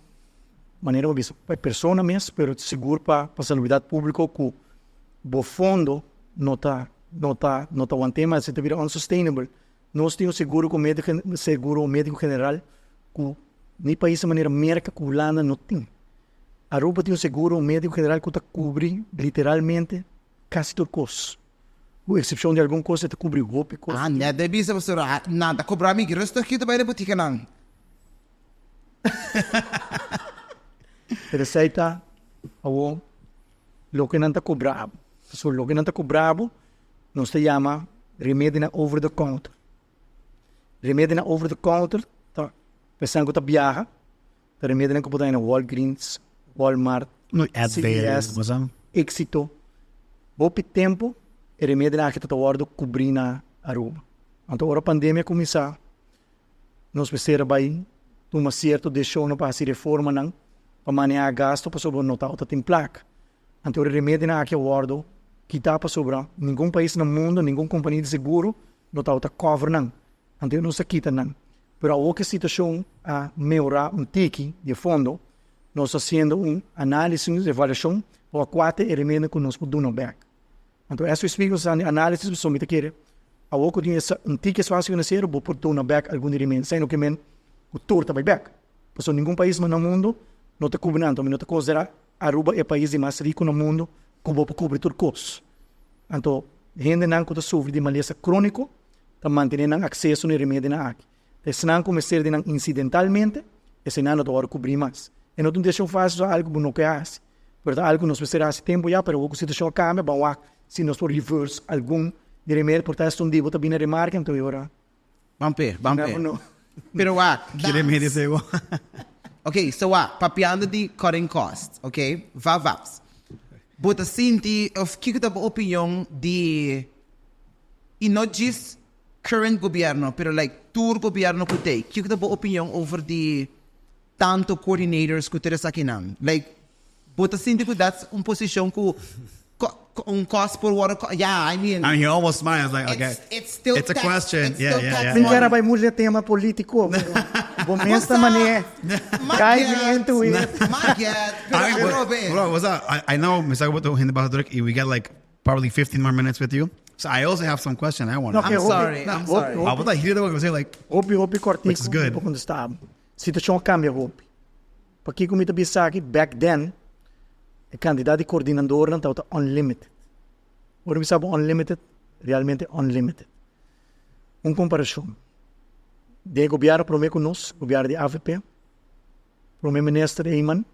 manera bo bisa, pa e persona mes, pero sigur pa salubridat públiko ku bo fondo no ta no ta no ta want'é mas, e ta bira unsustainable. Nos tin un seguro ku seguro médiko general ku ni paisnan manera Merka ku Hulanda no tin. Aruba tin un seguro médiko general ku ta kubri literalmente kasi tur kos. Ku eksepshon di algun kos e ta kubri hopi kos. Ah, net e bisa pasobra nan ta kobra mi rustig ki ta bai na botikanan. Pero esei ta awor loke nan ta kobra bo. Pasobra loke nan ta kobra bo nos ta yama remedinan over the counter. Remedinan over the counter ta esnan ku ta biaha. Ta remedinan ku por ta haña na Walgreens, Walmart, CVS, Éxito. Hopi tempu e remedinan aki ta ta wòrdu kubrí na Aruba. Anto ora pandemia kuminsá nos mester a bai tuma sierto desishonnan pa hasi reformanan pa manehá gasto pasobra no tabata tin plaka. Anto e remedinan aki a wòrdu kitá pasobra ningun pais na mundu, ningun kompania di seguro no tabata cover nan. Anto nos a kita nan. Pero awor ku e situashon a mehorá un tiki di e fondo, nos ta hasiendo un análisis, un evaluashon pa wak kua ta e remedinan ku nos por duna bèk. Anto as we speak nos ta hasiendo e análisis pasobra mi ta kere awor ku tin un tiki espasio finansiero bo por duna bèk algun di e remedinan. Esei no ke men ku tur ta bai bèk, pasobra ningun pais na mundu no ta kubri nan. Anto mi no ta konsiderá Aruba e pais di mas riku na mundu ku bo por kubri tur kos. Anto hendenan ku ta sufri di malesa króniko ta mantené nan akseso na e remedinan aki. Ta esnan ku mester di nan insidentalmente, eseinan no ta wòrdu kubrí mas. E no ta un desishon fásil, ta algu ku bo no ke hasi, pero ta algu ku nos mester hasi tempu ya, pero awor ku situashon a kambia, ban wak si nos por reverse algun di remedi, por ta eston di bo ta bini remarke, anto e ora. Ban p'e, ban p'e. Pero wak, Ki remedi esei bo? Ok, so wak, papiando di cutting costs, ok, va-vaps. Bo ta sinti, of kiko ta bo opinion di, i no djis current gobierno, pero like tur gobierno ku t'ei, kiko ta bo opinion over di tanto coordinators ku tur esakinan? Like, Bo ta sinti ku that's un posishon ku un kos por wòrdu ko, yeah, I mean. I mean, he almost smiles like, okay. It's still It's a tax, question. it's Yeah, still yeah, tax yeah. Mi money. kier a bai mucho den tema politico, pero bo mes ta manera guide me into it. Ma get, pero I mean, atrobe. bro, what's up? I know mi sa ku bo ta un hende basta druk y we got like probably 15 more minutes with you. So I also have some question I want No, to ke ask. I'm sorry, hopi, I'm hopi, sorry. Ah, bo ta hiri ta say like, hopi, hopi Which is kòrtiku good. pa kontestá bo. Situashon a kambia hopi. Pakiko mi ta bisa aki? Back then, e kantidat di kordinadornan tabata unlimited. Ora mi sa bo unlimited, realmente unlimited. Un komparashon, den e gobièrnu promé ku nos, gobièrnu di avp, Prome Minister Eman,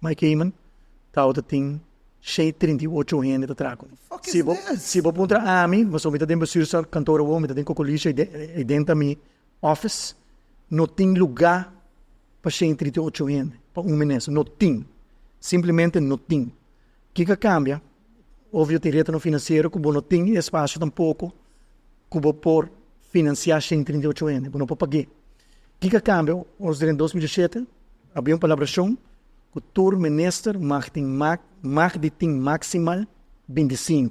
Mike Eman, tabata tin shei 38 hende ta traha ku mi. Si bo, si bo puntra ami, pasobra mi ta den bestuurskantoor awor, mi ta den Cocolisha, ei den ta mi office, no tin lugá pa 138 hende, pa un minister. No tin. Simplemente no tin. Kiko a kambia? Obvio tin retonan finansiero ku bo no tin e espasio tampoko ku bo por finansiá 138 hende, bo no por pag'é. Kiko a kambia? Ons den 2017 habia un palabrashon ku tur minister mag tin mag di tin maksimal 25.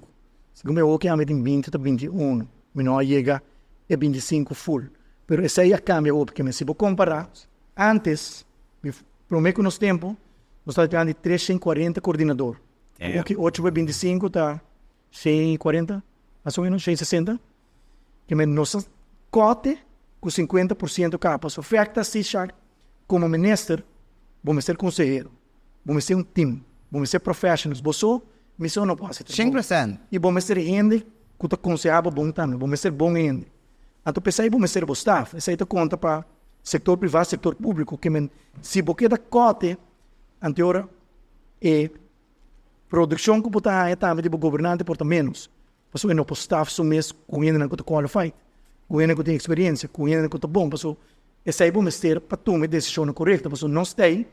Segun mi awor ami tin binti ta 21. Mi no a yega e 25 full. Pero esei a kambia hopi, keme si bo kompará antes, promé ku nos tempu, nos tabata grandi 340 kordinador. Oki ocho por 25 ta 140, mas o menos, 160. Keme nos a kòte ku 50% kaba. So fèkt ta si Shark, komo minister bo mester konsehero. Bo mester un team, bo mester professionals, bo so miso no por hasi trabou. 100%. I bo mester hende ku ta konsehá bo bon tambe, bo mester bon hende. Anto p'esei bo mester bo staff, esei ta konta pa sektor privá, sektor públiko, ke men si bo keda kòte anto e ora e produkshon ku bo ta haña tambe di bo gobernante por ta ménos. Pasobra e no por staf su mes ku hendenan ku ta qualified, ku hendenan ku tin experiencia, ku hendenan ku ta bon. Pasobra esei bo mester pa tuma e desishonnan korekto. Pasobra nos ta ei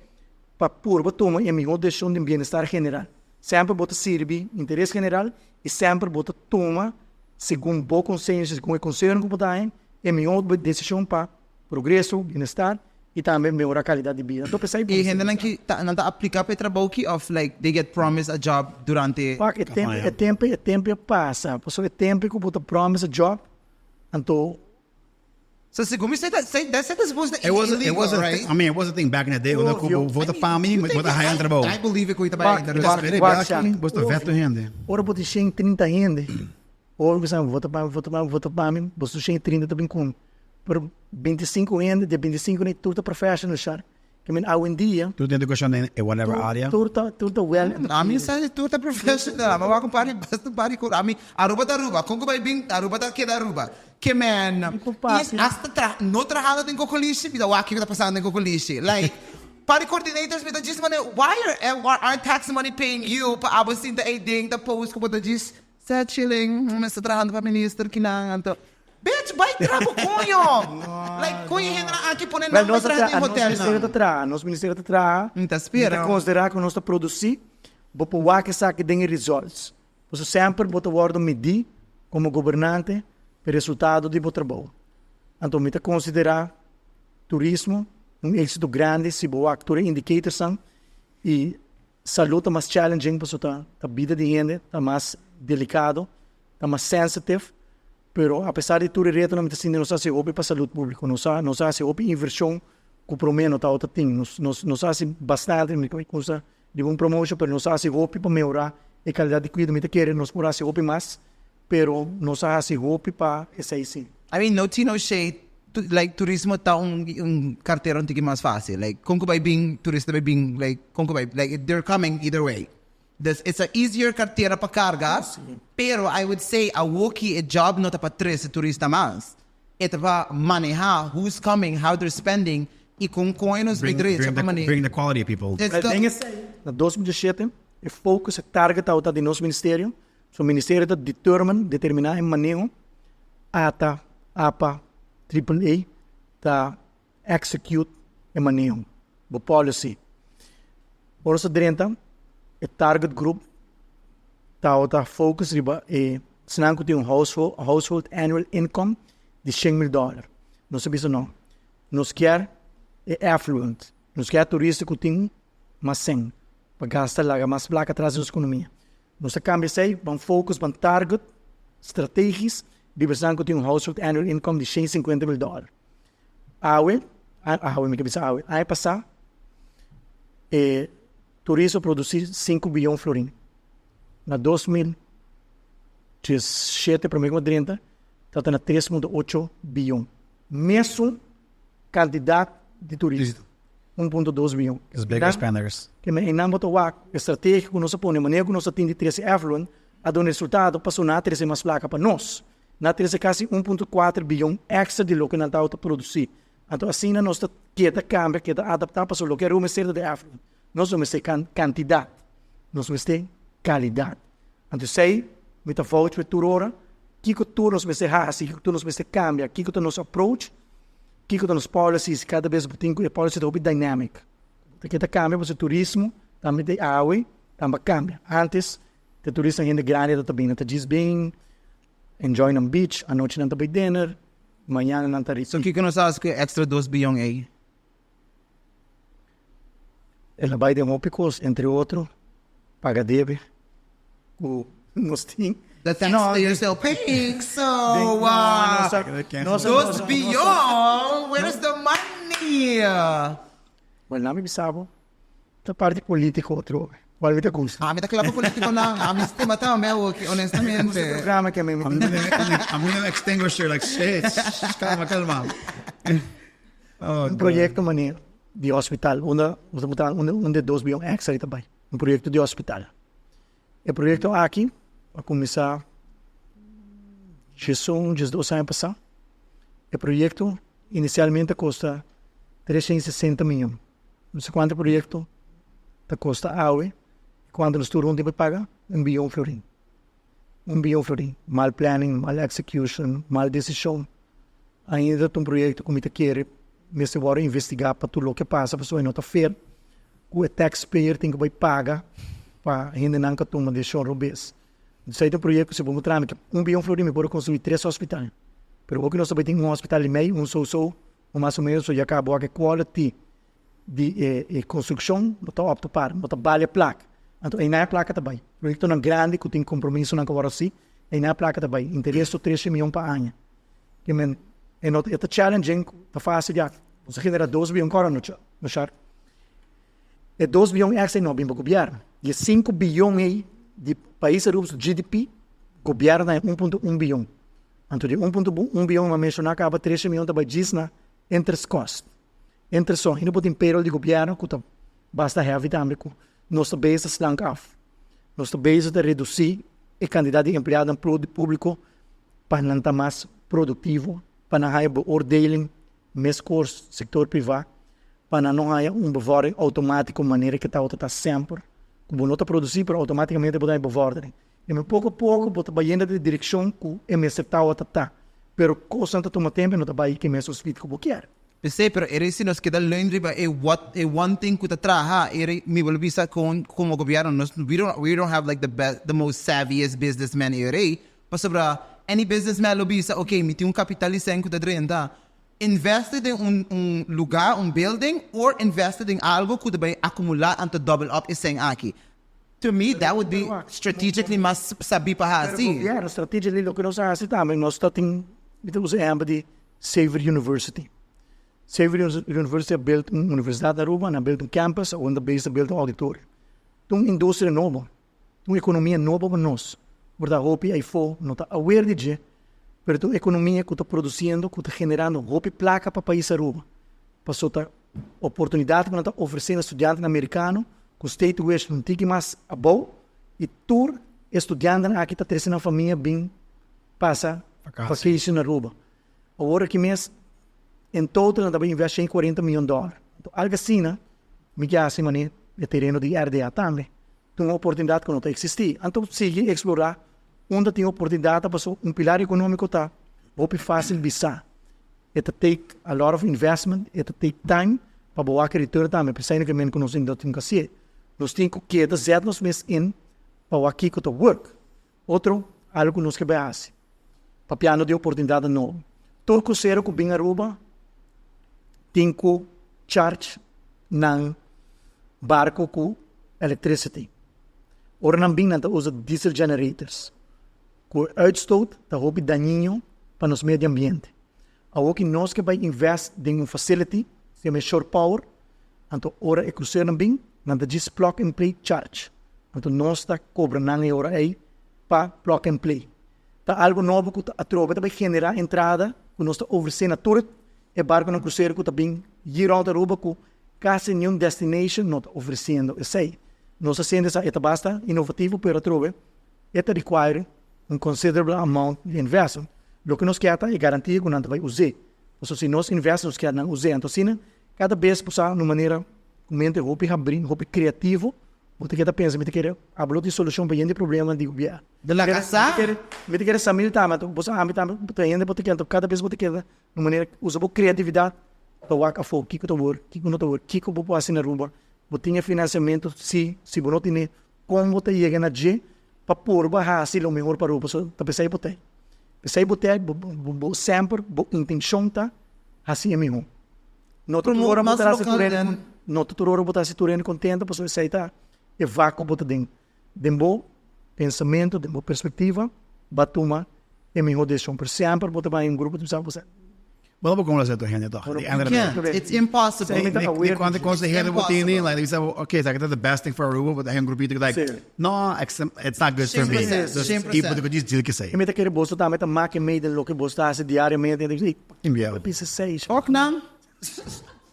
pa purba tuma e mihó desishon den bienestar general. Semper bo ta sirbi interes general i semper bo ta tuma segun bo konsensia, segun e konsehonan ku bo ta haña, e mihó desishon pa progreso, bienestar i tambe mehorá kalidat di bida. Anto p'esei bo E mester hendenan bisa. ki ta nan ta apliká pa e trabou ki òf like they get promised a job durante. Wak, e tempu, e tempu, e tempu a pasa. Pasobra e tempu ku bo ta promise a job, Anto So segun mi say that say that that's supposed to It was it illegal, was a right? I mean, it was a thing back in the day. Unda ku Obvio. bo vota pa mi, bo ta haya un trabou. I believe it ku ita bai Wak, ainda. wak, Espera, wak, bel Sha. aki, bo ta veto hende. Ora bo tin 130 hende, ora bo sa vota pa mi, vota pa mi, vota pa mi, bo su 130 ta bin ku mi. Pero 25 hende, de 25 ni tur ta professional, Sha. Ke men awendia. Tur den educacion den e whatever area. Tur ta, tur ta well. Ami sa di tur ta professional. Ami wak un par di basta un par di cos. Ami Aruba ta Aruba. Con cu bay bin Aruba ta keda Aruba. Ke men y hasta tra no trahando den cocolishi mi ta wak kico ta pasando den cocolishi. Like par di coordinators mi ta djis mane why are our tax money paying you pa abo sinta ey den ta post cu bo ta djis Sa chilling, mi sta trahando pa minister kinan anto. Bitch, bai traha bo coño! Like, coño hendenan aki pone nan bai traha den hotelnan. Nos ministerio ta traha, nos ministerio ta traha. Mi ta spera. Mi ta considera cu nos ta produci, bo por wak esaki den e results. Pasobra semper bo ta wordo midi como gobernante pa e resultado di bo trabou. Anto mi ta considera turismo un exito grandi si bo wak tur e indicatorsnan y Salud ta mas challenging pasobra ta ta bida di hende ta mas delicado, ta mas sensitive, pero apesar di tur e retonan mi ta sinti nos a haci hopi pa salud publico, nos a nos a haci hopi inversion cu prome no tabata tin, nos nos nos a haci bastante, mi ta cuminsa riba un promotion pero nos a haci hopi pa mehora e calidad di cuido, mi ta kere nos por haci hopi mas, pero nos a haci hopi pa esey si. I mean no tea no shade, like turismo ta un un cartera un tiki mas facil like con cu bay bin turista bay bin like con cu bay like they're coming either way dus it's a easier cartera pa carga pero I would say awoki e job no ta pa trece turista mas e ta pa maneha who's coming how they're spending y con con e nos bay drecha pa mane Bring the quality of people. It's the Den esey na 2017 e focus e target tabata di nos ministerio. Su ministerio ta determine, determiná e maneho, ata, apa, triple A ta execute e maneho, bo policy. Ora sa drenta, e target group tabata focus riba e esnan ku tin un household, household annual income di shen mil dòler. Nos a bisa no, nos kier e affluent, nos kier turista ku tin mas sèn pa gasta laga mas plaka atras di nos ekonomia. Nos a kambia esei, ban focus, ban target strategisch di personan ku tin un household annual income di 150 mil dòler. Awe, awe mi ke bisa awe, aña pasá e turismo a produsí sinku biyon florin. Na 2017 promé ku a drenta tabata na 3.8 biyon. Mesun kantidat di turista. 1.2 biyon. It's bigger spenders. Ke men einan bo ta wak e strategia ku nos a pone, manera ku nos a tin di trese affluent a duna resultado pasobra nan a trese mas plaka pa nos. Nan a trese kasi 1.4 biyon extra di loke nan tabata produsi. Anto asina nos ta keda kambia, keda adapta pasobra loke Aruba mester ta di affluent. Nos no mester kantidat, nos mester kalidat. Anto esei mi ta vouch pa tur ora kiko tur nos mester hasi, kiko tur nos mester kambia, kiko ta nos approach. Kiko ta nos policies? Kada bes bo tin ku e policy ta hopi dynamic. Ta ke ta kambia pasobra turismo tambe ta awe tambe a kambia. Antes te turistanan hende grandi ta ta bini, nan ta djis bin enjoy nan beach, anochi nan ta bai dinner, mañana nan ta So repeat. kiko nos a hasi ku e extra dos biyon ei? El a bai den hopi kos, entre otro paga debe ku nos tin. The taxpayer still paying, so dos biyon, where is the money? Well, nan mi bisa bo, ta parti politico otro, cual mi ta gusta. Ami ta kla pa politiconan, ami stima tambe awoki, honestamente. Programa ke mi. I'm gonna extinguish her, like, shit, calma, calma. Un proyecto manera di hospital unda nos ta puntra unda e dos biyon extra ta bay. Un proyecto di hospital. E proyecto aki a cuminsa diesun, diesdos aña pasa. E proyecto inicialmente a costa 360 miyon. No si cuanto e proyecto ta costa awe y cuanto nos tur hunto tin pa paga, un biyon florin. Un biyon florin. Mal planning, mal execution, mal decision. Ainda ta un proyecto cu mi ta kere mester worde investiga pa tur loke pasa pasobra e no ta fair cu e taxpayer tin cu bay paga pa hendenan cu a tuma decision robes. Esey ta un proyecto cu si bo mutra mi cu un biyon florin mi por construi tres hospital pero hopi nos ta bay tin un hospital y mey, un so so o mas o menos so ya caba wak e quality di e construccion bo ta opta pa bo ta bali e placa anto eynan e placa ta bay proyectonan grandi cu tin compromisonan cu worde haci eynan e placa ta bay interes ta 13 miyon pa aña. Ke men e no ta challenging, ta fácil ya. Nos a genera dos biyon kòrda no no Shar? E dos biyon extra ei no a bin pa gobièrnu. Di e sinku biyon ei di pais Aruba su GDP, gobièrnu ta haña un punto un biyon. Anto di un punto un biyon mi a menshoná kaba trese miyon ta bai djis na interest cost. Interest so, hende por tin payroll di gobièrnu ku ta basta heavy tambe ku nos ta bezig ta slank af. Nos ta bezig ta redusí e kantidat di empleadonan públiko pa nan ta mas produktivo, pa nan haña beoordeling meskos sektor privá, pa nan no haña un bevordering outomátiko manera ke tabata ta semper, ku bo no ta produsí pero outomátikamente bo ta haña bevordering. I men poko a poko bo ta bayendo den e direkshon ku e mester tabata ta, pero kosnan ta tuma tempu i no ta bai ke mesun speed ku bo kier. P'esei, pero e rei si nos keda leun riba e what e one thing ku ta traha, e rei mi bo bisa kon komo gobièrnu nos we don't we don't have like the best the most savviest businessman e rei, pasobra any businessman lo bisa ok mi tin un kapital di sèn ku ta drenta, investe den un un lugá un building or investe den algo ku ta bai akumulá anto double up e sèn aki. To me that would be strategically mas sabí pa hasi. Pero gobièrnu strategically loke nos a hasi tambe nos ta tin mi ta usa ehèmpel di Xavier University. Xavier University a build un universidad na Aruba, nan a build un campus, awor nan ta bezig ta build un auditorio. Ta un industria nobo, ta un economia nobo pa nos. Por ta hopi ayfo no ta aware di dje, pero ta un economia cu ta produciendo, cu ta generando hopi placa pa pais Aruba. Pasobra ta oportunidad cu nan ta ofrece na studiantenan Americano cu state tuition un tiki mas abou y tur e studiantenan aki ta trece nan famia bin pasa vacation na Aruba. Awor aki mes en total nan ta bay invest 140 miyon dollar. Anto algo asina mi ke haci mane e tereno di RDA tambe. Ta un oportunidad cu no ta existi. Anto sigui explora unda tin oportunidad ta pasobra un pilar economico ta hopi facil bisa. E ta take a lot of investment, e ta take time pa bo wak e return tambe. P'esei no ke men cu nos no tin cu hacié. Nos tin cu keda zet nos mes in pa wak kico ta work. Otro algo ku nos ke bai hasi, papiando di oportunidatnan nobo. Tur krusero ku bin Aruba tin ku charge nan barko ku electricity. Ora nan bin nan ta usa diesel generators ku e uitstoot ta hopi dañino pa nos medio ambiente. Awor ki nos ke bai invest den un facility, se yama shore power, anto ora e cruceronan bin, nan ta djis plug and play charge. Anto nos ta cobra nan e ora ei pa plug and play. Ta algo nobo cu ta atrobe ta bai genera entrada cu nos ta ofrece na tur e barconan crucero cu ta bin hier rond Aruba cu casi niun destination no ta ofreciendo esey. Nos ta siente sa e ta basta innovativo pero atrobe e ta require un considerable amount di investment. Loke nos kier ta e garantia ku nan ta bai us'é. Pasobra si nos invest nos kier nan us'é. Anto asina kada bes bo sa na un manera ku mente hopi habrí, hopi kreativo, bo ta keda pensa mi ta kere ablo di solushon pa yende problema di gobièrnu. De la kasa? Mi ta kere Samil tambe, anto bo sa ami tambe ta hende bo ta kere, anto kada bes bo ta keda na un manera usa bo kreatividat pa wak afó kiko ta wòrdu, kiko no ta wòrdu, kiko bo por hasi na Aruba, bo tin e finansiamentu si, si bo no tene kon bo ta yega na dje pa purba hasi lo mehor pa Aruba pasobra ta pesey bo tey. Pesey bo tey bo bo semper bo intencion ta hasi e miho. No ta tur ora bo ta hasi tur hende no ta tur ora bo ta hasi tur hende contento pasobra esey ta e vak ku bo ta den. Den bo pensamento den bo perspectiva bo a tuma e miho decision pero semper bo ta bay un grupo ta bisa bo sa. Bo no por convencer tur hende toch. You can't. It's impossible. Di cuanto consehero bo tene, like, bisa bo, okay, esaki ta the best thing for Aruba, but hay un grupito cu like, no, it's not good for me. Dus, y bo ta cu djis deal cu esey. Y mi ta kere boso tambe ta make mee den loke boso ta haci diariamente, ey, Inbiel. Bisa esey. Fuck nan.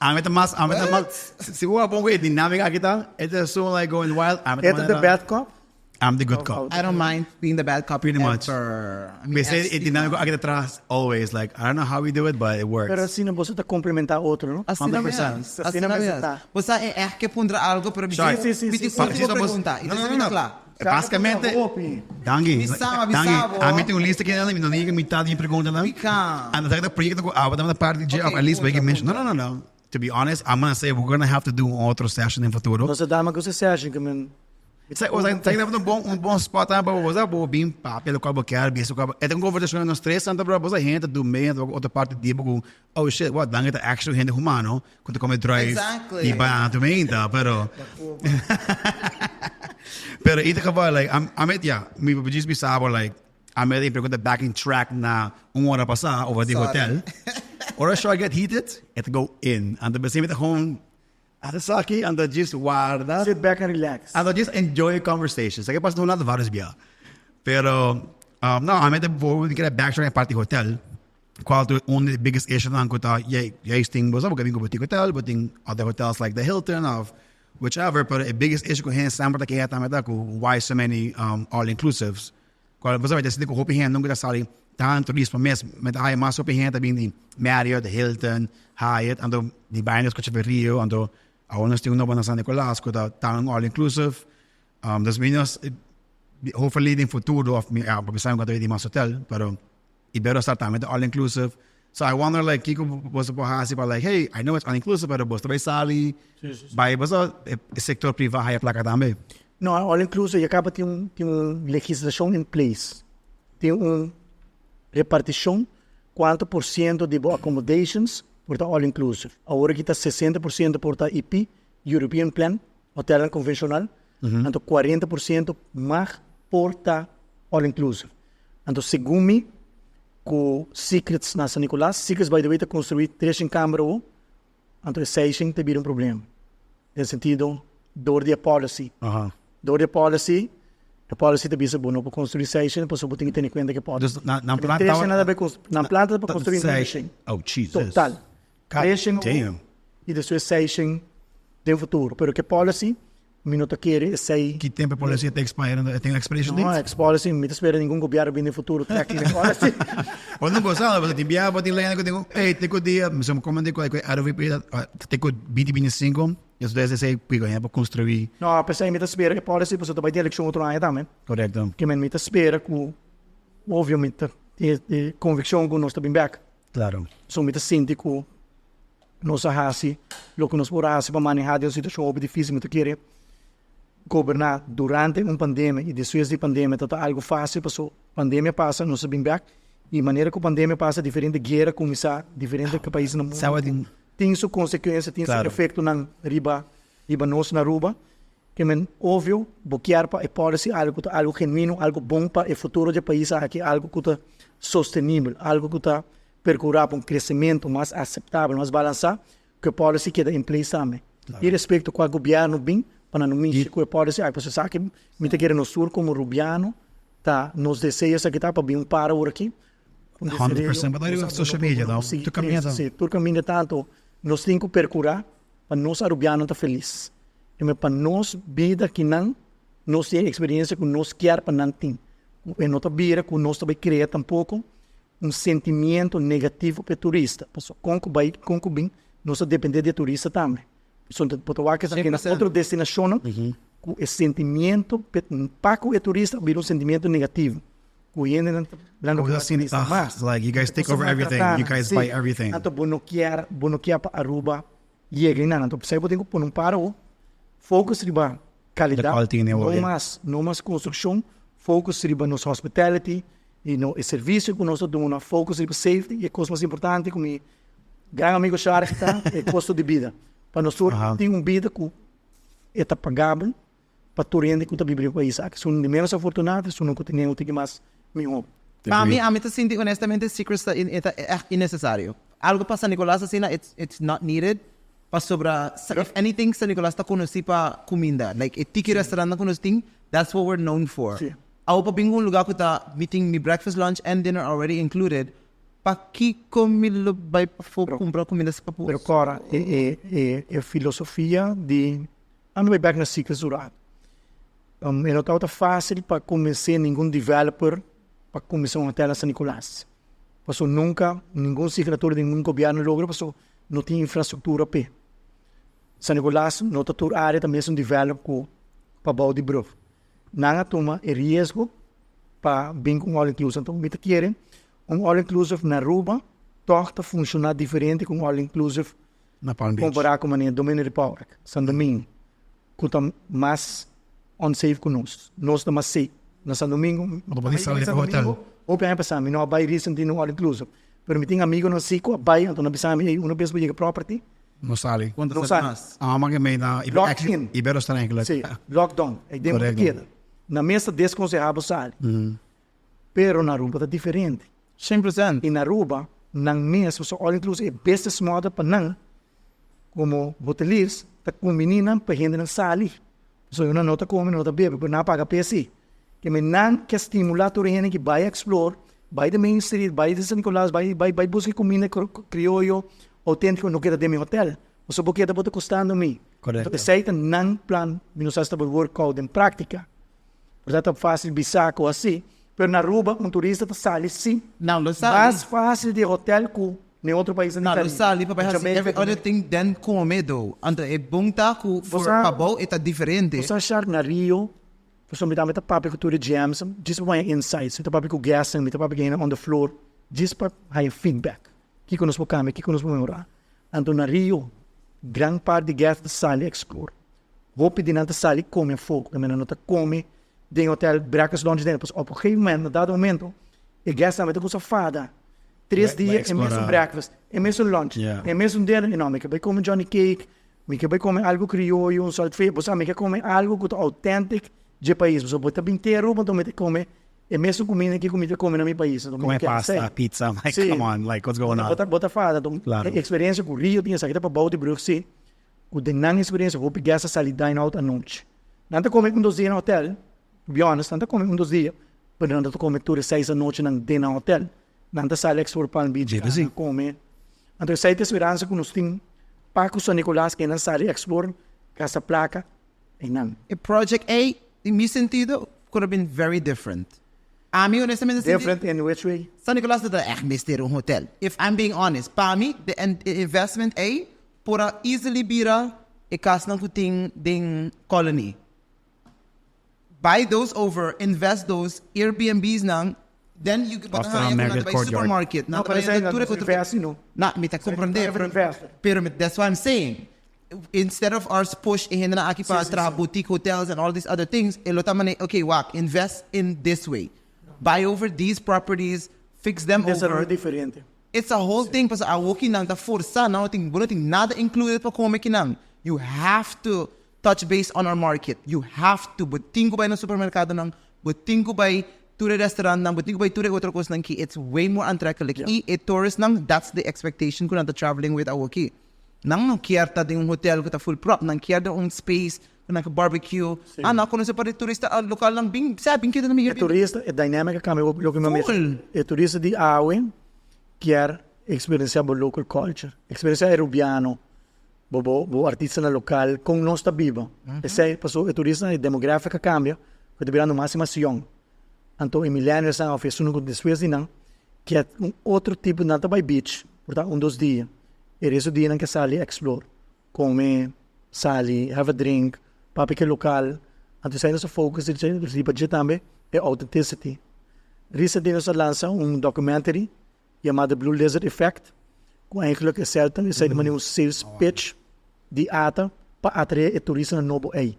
Ami ta mas, ami ta mas, si bo a pongo e dinámica aki ta, it is so like going wild. Ami ta the bad cop? I'm the good cop. I don't mind being the bad cop Pretty much. ever. I mean, P'esei e dinámico aki ta tras always like, I don't know how we do it, but it works. Pero asina boso ta complementa otro, no? Asina mes. 100%. Asina mes. Bo sa e echt ke puntra algo, pero mi Sorry. tin mi tin último pregunta. Y No, ta no, esaki no, ta no. kla. Básicamente, danki. Mi sa, mi Danki. sa bo. Ami tin un lista aki, mi no niega mitad di mi preguntanan. Pica. Anda ta proyecto cu abo ta parti dje, Ok, of at least puntra, we can mention. No, puntra. no, no, no. To be honest, I'm gonna say we're gonna have to do un otro session den futuro. Nos a dama cu se session cu men. Sa, o sea, sa un bon, un bon spot aan, bo sa, bo bin papia locual bo kier, bisa locual bo, e ta un conversacion nos tres, anta bro, bo sa hende ta do mee, anta otro parti di bo cu, oh shit, what, dan e ta actual hende humano, cu ta come druif, Exactly. y bai aan tu meinta, pero, pero in ieder geval, like, I'm, I'm it, ja, mi djis bisa bo, like. Ami a tin pregunta back in track na un ora pasá over di hotel. Ora show a get heated, e ta go in. Anto besei mi ta gewoon hasi esaki, anto djis warda. Sit back and relax. Anto djis enjoy e conversation. Esaki a pasa un lato varios bia. Pero, no, ami ta bijvoorbeeld kere backtrack na e parti hotel. Cual ta un di e biggest issue nan cu ta juist tin bo sa bo ka bin cu boutique hotel, bo tin other hotels like the Hilton of whichever, pero e biggest issue cu hende semper ta keha tambe ta cu why so many all inclusives. Cual bo sa ta sinti cu hopi hende nunca ta sali tanto turismo mes, mi ta haya mas hopi hende ta bin di Marriott, Hilton, Hyatt, anto di baina scucha Rio, anto awor nos tin un nobo na San Nicolas cu ta tan all inclusive. Dus mi nos hopefully den futuro of mi ya bo bisa mi cuanto di mas hotel, pero Iberostar tambe ta all inclusive. So I wonder like kiko boso por hasi pa like hey I know it's all inclusive pero boso ta bay sali bay boso e sector priva haya placa tambe. No all inclusive ya caba tin un tin un legislacion in place tin un reparticion cuanto por ciento di bo accommodations por ta all inclusive awor aki ta 60 por ciento por ta EP European plan hotelnan convencional anto 40 por ciento mag por ta all inclusive anto segun mi ku Secrets na San Nicolas, Secrets by the way ta construi tres shen camber awo, anto e seis shen ta bira un problema den sentido door di e policy, door di e policy, e policy ta bisa bo no por construi seis shen pasobra bo tin ke tene kuenta ku e policy. Dus nan plan tres shen nan ta nan plan ta pa construi nuebe shen total, tres shen awo y despues seis shen den futuro, pero ku e policy Mi no ta kere esey. Ki tempo e policy ta expire? E tin expiration date? No, ex policy mi ta spera ningun gobierno bini den futuro trek e policy. Bo no gosa, bo tin bia, bo tin leyenda ku tin ku, ey, te ku dia, mi sa komo di ku RVP te ku binti binti sinku, despues esey pico hende por construi. No, p'esey mi ta spera e policy pasobra ta bay tin eleccion otro aña tambe. Correcto. Ke men mi ta spera ku, obvio mi ta tin e conviccion ku nos ta bin bek. Claro. So mi ta sinti ku. Nos a hasi loke nos por a hasi pa manehá den un situashon hopi difísil. Mi ta kere goberná durante un pandemia i despues di pandemia ta ta algu fásil paso pandemia pasa nos a bin bèk i manera ku pandemia pasa diferente guera kuminsá diferente paisnan na mundu tin su konsekuensia tin su efektonan riba riba nos na Aruba. Ke men obvio bo kier pa e policy algu ku ta algu genuino algu bon pa e futuro di e pais aki algu ku ta sostenibel algu ku ta percura pa un crecemento mas aceptabel, mas balansa, cu e policy keda in place tambe. Irrespecto cua gobierno bin, pa nan no mishi cu e policy aki, pasobra esaki mi ta kere nos tur como Rubiano ta nos deseo esaki ta pa bin un para ora aki. Un Hundred percent, pa ta social media no, tur caminda ta. Si, tur caminda tanto nos tin cu percura pa nos Arubiano ta feliz. Y pa nos bida kinan nos tin e experiencia cu nos kier pa nan tin. E no ta bira cu nos ta bay crea tampoco un sentimiento negativo pa e turista, pasobra kon ku bai kon ku bin nos ta depende di e turista tambe. Pasobra bo ta wak esaki na otro destinashonnan ku e sentimiento pa ku e turista a bira un sentimiento negativo ku hendenan ta blando ku e turista mas. Anto bo no kier bo no kier pa Aruba yega einan anto p'esei bo tin ku pone un par awo focus riba kalidat no mas no mas konstrukshon focus riba nos hospitality y no e servicio cu nos ta duna focus riba safety y e cos mas importante cu mi gran amigo Sharky ta e costo di bida pa nos tur tin un bida cu e ta pagabel pa tur hende cu ta biba den pais aki esun di menos afortunado esun cu tene un tiki mas miho. Pa mi ami ta sinti honestamente secrets ta e ta echt innecesario. Algo pa San Nicolas asina it's it's not needed pasobra if anything San Nicolas ta conoci pa cuminda like e tiki restaurantnan cu nos tin that's what we're known for. Awo pa bin un lugar cu ta mi tin mi breakfast, lunch and dinner already included, pakico mi lo bay pafo cumpra cuminda si pa por? Pero cora e e e filosofia di ando bay bek na Secrets Durado. E no tabata facil pa convence ningun developer pa cuminsa un hotel na San Nicolas. Pasobra nunca ningun signatorio di ningun gobierno logra pasobra no tin infrastructura p'e. San Nicolas no ta tur area ta mesun develop cu pabao di brug. Nan a tuma e riesgo pa bin cu un all inclusive. Anto mi ta kere un all inclusive na Aruba tog ta funciona diferente cu un all inclusive Na Palm Beach. compara cu manera Dominican Republic, San Domingo, cu ta mas unsafe cu nos. Nos ta mas safe na San Domingo. Bo ta por sali di hotel. Hopi aña pasa mi no a bay recently na un all inclusive, pero mi tin amigonan si cu a bay, anto nan bisa mi, ey, una bes bo yega property, No sali. Cuanto No sali sali. mas? Ah, maar me na Lock in. Iberostar eigenlijk. Sí, lockdown. Ey den Correcto. keda. Na mes ta desconsehá bo sali. Pero na Aruba ta diferente. 100%. Y na Aruba nan mes, pasobra all inclusive e business model pa nan como hoteliers ta cumbini nan pa hendenan sali. Pasobra nan no ta come, nan no ta bebe, pero nan a paga p'e si. Ke men nan ke stimula tur e hende ki bai explore, bai den Main Street, bai den San Nicolas, bai bai bai busca e cuminda crioyo autentico, no keda den mi hotel. Pasobra bo keda bo ta costando mi. Correcto. Esey ta nan plan, mi no sa si ta por work out den practica. Por ta ta facil bisa cu asi, pero na Aruba un turista ta sali si Nan lo sali. mas facil di hotel cu den otro paisnan di Nan lo Caribe. sali pa bai hasi Jamaica every cu other thing than come though. Anto e bon ta cu Bo for sa pabou e ta diferente. Bo sa Shark na Rio, pasobra mi tambe ta papia cu tur e GM's, djis pa haña insights. Mi ta papia cu guests, mi ta papia cu hende on the floor, djis pa haña feedback. Kico nos por cambia, kico nos por mehora. Anto na Rio, gran part di guests ta sali explore. Hopi di nan ta sali come afó, porque nan no ta come den hotel breakfast, lunch, dinner. Pasobra op un gegeven moment, na dado momento, e guest tambe ta cuminsa fada. Tres dia e mesun breakfast, e mesun lunch, e mesun dinner. I no, mi ke bai come Johnny cake, mi ke bai come algo crioyo, un saltfe. Bo sa, mi ke come algo cu ta authentic dje pais. Pasobra bo ta bin te Aruba, anto mi ta come e mesun cuminda ki cu mi ta come na mi pais. Anto mi Come ke pasta, esey. pizza, like Si. come on, like what's going on? Bo ta fada. Anto e experiencia cu Rio tin esaki ta pa bou di brug, si. Ku den nan eksperensia hopi guest a sali dine out anochi. Nan ta kome un dos dia na hotel, to be honest, nan ta kome un dos dia, pero nan ta kome tur e seis anochinan den nan hotel. Nan ta sali explore Palm Beach, nan kome. Anto esei ta e speransa ku nos tin pa ku San Nicolas, ke nan sali explore, gasta plaka einan. E project ei, den mi sentido, could have been very different. Ami honestamente sinti. Different in which way? San Nicolas no ta echt mester un hotel. If I'm being honest, pa mi, de investment ei Por a easily bira e casnan cu tin den Colony. Buy those over, invest those Airbnb's nan, then you bo ta Of haña cu nan ta Marriott bay Courtyard. supermarket, nan No, ta pero bay esei tur no e otro invest no. Na, mi ta comprende, Private investor. pero mi that's what I'm saying. Instead of us push e hendenan aki pa Si, si, traha si. boutique hotels and all these other things, e lo ta mane, okay, wak, invest in this way. Buy over these properties, fix them over. Desaroyo diferente. It's a whole thing pasobra awoki nan ta forsa nan no tin bo no tin nada included pa come kinan you have to touch base on our market you have to bo tin ku bai na supermercadonan bo tin ku bai tur e restaurantnan bo tin ku bai tur e otro cosnan ki it's way more aantrekkelijk y e touristnan that's the expectation ku nan ta traveling with awoki nan no kier ta den un hotel ku ta full prop nan kier den un space ku nan ke barbecue ah nan a conoce par di turista localnan bin sa bin keda na mi E turista e dynamic a cambia loke mi a mester Full. e turista di awe Kier experiencia bo local culture, experiencia Arubiano, bo bo bo artistanan local, con nos ta biba. Esey paso e turistanan e demographic a cambia, cu ta birando mas y mas yong. Anto e millennialsnan of esunnan cu despues di nan kier un otro tipo, nan ta bay beach por ta un dos dia, e resto di dianan ke sali explore, come, sali, have a drink, papia ke local. Anto esey nos a focus riba dje tambe, e authenticity. Recently nos a lansa un documentary yamá The Blue Lizard Effect, ku eigenlijk esei ta esei ta manera un sales pitch di ata pa atraé e turistanan nobo ei,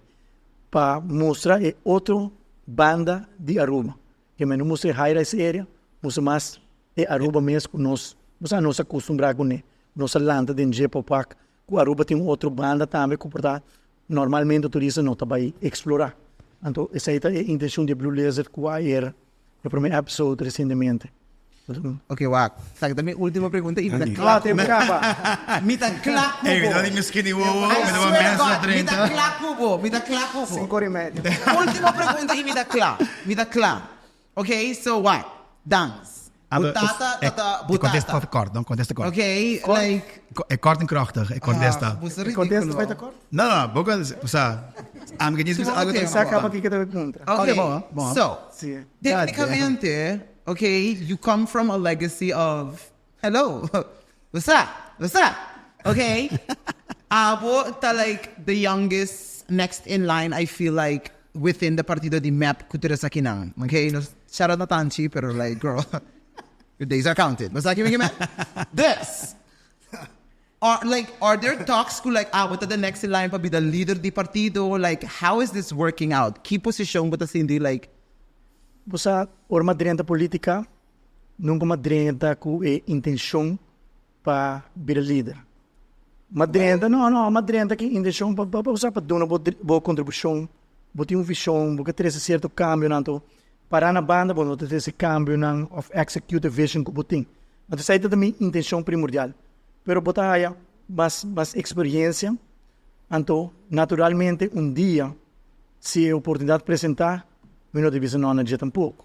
pa mustra e otro banda di Aruba. Ke men no mustra e high rise area, mustra mas e Aruba mes ku nos, nos a nos a kustumbrá kuné, nos a lanta den dje pa wak ku Aruba tin un otro banda tambe ku por ta Normalmente turista no ta bai explora. Anto esei ta e intencion di e Blue Lizard cu a era e prome episode recientemente. Ok wak, esaki ta mi ultimo pregunta y mi ta kla cu bo. Mi ta kla cu bo. Ey, mi ta di mi skinny wowo, I mi ta swear to mesa God, mi ta 30. kla cu bo, mi ta kla cu bo. Cinco ora y media. Ultimo pregunta y mi ta kla, mi ta kla. Ok, so wak, dans. Ah, Bu tata, tata, bu E contesta tata. kort, no? Contesta kort. Ok, like. E kort en krachtig, e contesta. Ah, bo sa E contesta ridículo. bai ta kort? No, no, bo con, o sea, ami ke djis algo Oké, Sa kaba kiko ta bai puntra. Ok, bon, bon. so, Si. technicamente, ok, you come from a legacy of, hello, what's up, what's up, ok, abo ta like the youngest next in line, I feel like, within the partido di mep ku tur esakinan, ok, nos shout out na Tanchi, pero like girl, your days are counted, bo sa ki mi ke men? Dus, are like are there talks ku like abo ta the next in line pa bida lider di partido, like how is this working out, ki posishon bo ta sinti like? Bo sa ora mi a drenta politica, nunca mi a drenta ku e intencion pa bira lider. Ma drenta, no, no, ma drenta ki intencion pa pa usa pa duna bo bo contribucion, bo tin un vision, bo ke trece cierto cambionan anto. Pará na banda bo no ta trese kambionan òf execute e vision ku bo tin. Anto esei ta mi intenshon primordial. Pero bo ta haya mas mas eksperiencia, anto naturalmente un dia si e oportunidat presentá mi no ta bisa no na dje tampoko.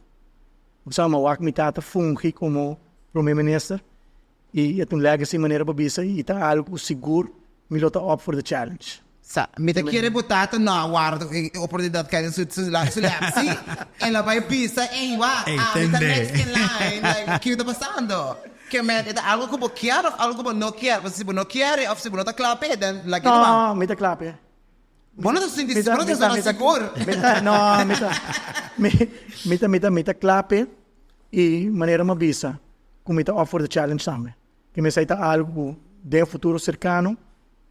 Bo sa mi a wak mi tata fungi komo prome minister i e ta un legacy manera bo bisa i ta algu ku sigur mi lo ta up for the challenge. Sa, mi ta kere bo tata no a warda ku e oportunidat kai den su su lap sí. El a bai bisa, ey wak, Ey, ami ta tende. next in line, like kiko ta pasando? Ke men e ta algo ku bo kier of algo ku bo no kier? Pasobra si bo no kier e of si bo no ta kla p'e, den lag'e No, tuma. mi ta kla p'e. Bo no ta sinti, bo no ta sona sigur. Mi ta, no, mi ta, mi, mi ta, mi ta, mi ta kla p'e i manera mi a bisa ku mi ta up for the challenge tambe. Ke mester ta algo ku den futuro serkano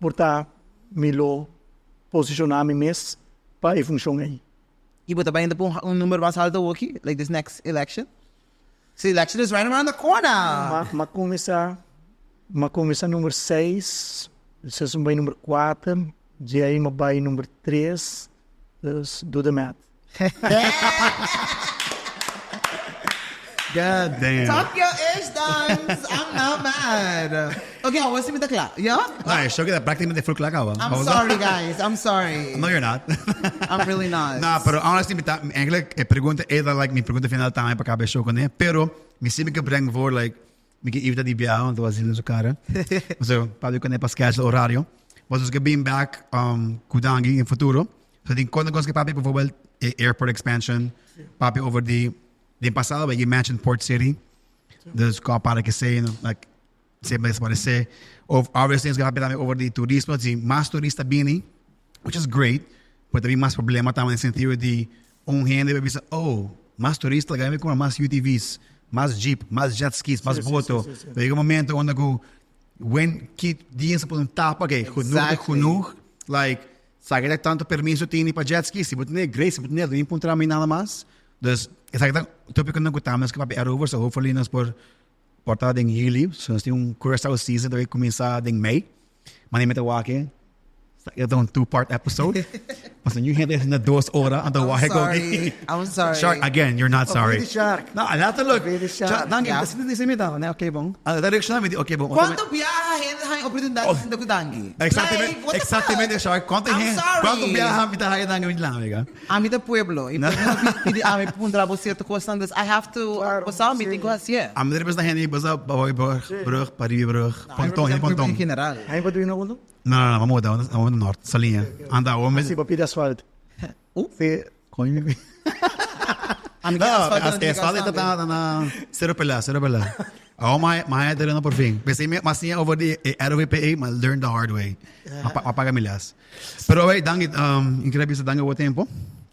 por ta mi lo posishoná mi mes pa e funshon ei. I bo ta bai pa un number mas alto awoki, like this next election? Si election is right around the corner! Ma kuminsá, ma kuminsá number seis, despues mi bai number kuater, dje ei mi bai number tres, dus do the math. God damn. Talk your ish, Dans. I'm not mad. Okay, awor si mi ta kla. Ya? No, e show keda prácticamente full kla kaba. I'm sorry, guys. I'm sorry. No, you're not. I'm really not. No, pero honestly, mi ta, eigenlijk, e pregunta e ta like mi pregunta final tambe pa kaba e show kuné. Pero, mi si mi ke breng voor like, mi ke evita di biaha, want was in su kara. So, pabia kuné pa schedule horario. But nos ke bin back um, ku dangi in futuro. So, tin konta kos ke papia, bijvoorbeeld, e airport expansion, papia over di Den pasado we mentioned Port City. Dus kwa para que sei, like, sempre desaparece. Of obviously nos papia tambe over di turismo, si mas turista bini, which is great, pero también mas problema tambe en sentido di un hende bay bisa, oh, mas turista, laga mi compra mas UTV's, mas jeep, mas jet skis, mas boto. Llega un momento unda ku wen ki dia se pone un tapa, okay, genoeg ta genoeg, like, sa ke tanto permiso tini pa jet ski, si bo tene great, si bo tene, no puntra mi nada mas. Dus esaki ta topiconan cu tambe nos ke papia erover, so hopefully nos por por ta den juli, so nos tin un Curaçao season ta bay cuminsa den mei, mane mi ta wak e ta un two part episode, pasobra niun hende na dos ora anto wak e koki. I'm sorry. Shark, again, you're not sorry. Papia di shark. No, letterlijk. Papia di shark. Danki, Ja. asina dice mi ta, ne, okay bon. A ta reacciona mi di okay bon. Cuanto biaha hende haña oportunidad di sinta cu Danki? Exactamente, Like, what the exactamente fuck? shark. Cuanto I'm hende, sorry. cuanto biaha mi ta haya Danki mi la amiga. Ami ta pueblo y pueblo ta pidi ami pa puntra bo cierto cosnan, dus I have to, bo sa mi tin cu hacié. Ami ta representa hende di bosa Bahoibrug, brug, Paribibrug, Ponton, hende Ponton. En general. Hende pa duina Ponton? No, no, no, vamos botar, vamos na Noord, Saliña. Anda, awor mi. Si pa pidi asfalt. Si, coño. Ami ke asfalt na di Asfalt ta ta na Cerro Pelá, Cerro Pelá. Awor mi mi haya tereno por fin. P'esei mi a siña over di e ROVPA, mi a learn the hard way. Mi a paga mi les. Pero wey, danki, um, mi kere bisa danki bo tempo.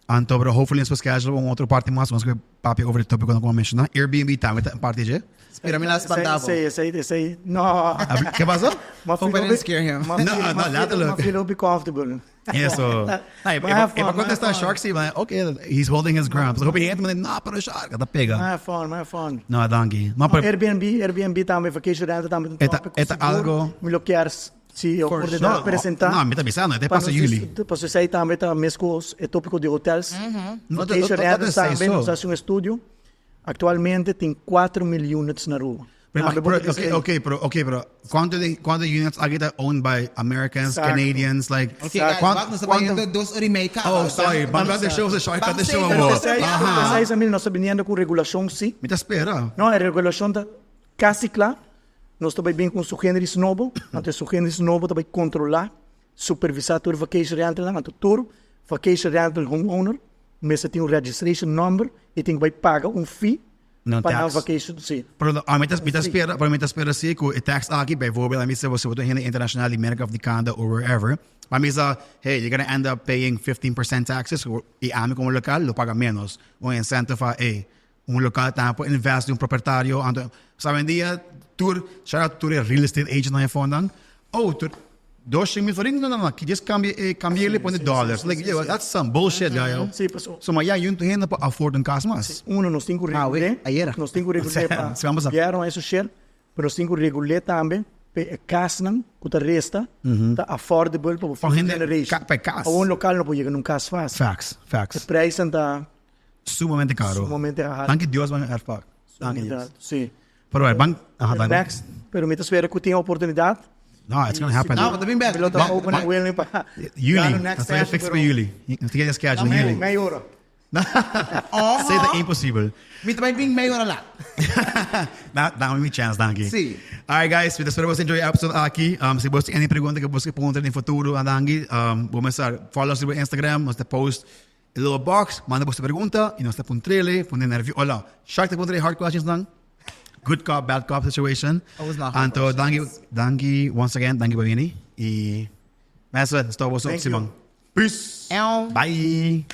Anto, pero hopefully nos por schedule un otro parti mas, nos ke papia over di topico nan como menciona. Airbnb tambe ta parti dje. Spera mi la spanta bo. Esei, esei, esei, no. Ke pasó? Hope I didn't scare him. No, no, letterlijk. Ma feel hopi comfortable. Eso. No, e, e, e pa contesta Shark si, maar okay, he's holding his ground. Hopi hende me no, pero Shark, ta pega. Ma fun, ma fun. No, danki. Ma pero Airbnb, Airbnb tambe, vacation rental tambe un Eta, topic. eta algo. Mi lo kier Si e oportunidat presentá. No, mi ta bisando, e ta pasa juli. Pasobra esei tambe ta meskos e tópiko di hotels. Vacation rentals tambe nos hasi un estudio. Aktualmente tin 4.000 units na Aruba. Pero, ok, pero, ok, pero kuantu di, kuantu units aki ta owned by Americans, Canadians, like. Ok, guys, wak, nos ta bayendo dos ora i mei kaba. Oh, sorry, ban kat de show, sorry, kat de show awor. Esei mil nos ta biniendo ku regulashon si. Mi ta spera. No, e regulashon ta kasi kla. Nos ta bai bin ku un sugeneris nobo, anto e sugeneris nobo ta bai kontrolá, supervisá tur vacation rentalnan, anto tur vacation rental homeowner mester tin un registration number i tin ku bai paga un fee Nan pa nan tax. vacation, si. Pero no, ami ta, mi ta spera, pero mi ta spera si ku e tax aki, bijvoorbeeld, ami sa si bo ta un hende internacional di Merka of di Canada or wherever, ami sa, hey, you're gonna end up paying 15% taxes, i ami komo lokal lo paga menos, un incentive a, hey, Un local tambe por invest di un propietario. Anto, sa hoy-en-dia tur, shout out tur e real estate agent nan e fondan. Oh, tur 200.000 florin? No, no, no, just cambia e, cambia e pone dollars. Like, yo, that's some bullshit, guy. Sí, paso. So, ma ya, yun hende por afford un cas mas. Uno, nos tin cu Ah, we, regul'é. ayera. Nos tin cu regul'é pa Sí, vamos a. gobierno a social, pero nos tin cu regul'é tambe pa e casnan cu ta resta ta affordable pa bo Pa future hende generation. pa e cas. Awor un local no por yega na un cas facil. Facts, facts. E prijsnan ta. Sumamente caro. Sumamente alto. Danki Dios ban erfpacht. Danki Dios. Si. Pero bueno, ban, aha, Pero dan. next, pero mi ta spera cu tin oportunidad. No, it's gonna happen. No, ta bin back. Mi lo ta open and willing pa Juli. gana next Nos ta session, fix pa pero juli. Nos ta keda schedule Mei, juli. mei ora. Esey ta imposibel. Mi ta bay bin mei ora laat. Da, dame mi chance, danki. Si. Alright guys, mi ta spera boso enjoy e episode aki. Um, si boso tin any pregunta ku boso ke puntra den futuro, danki. Um, bo mester follow nos riba Instagram, nos ta post e little box, manda boso pregunta y nos ta puntrele, pone nervio. Hola, Shark ta puntra e hard questions nan. Good cop, bad cop situation. Always not hard Anto, danki, danki once again, danki pa bini. Y, mensen, nos ta boso Thank you. Simon. Peace. Ew. Bye.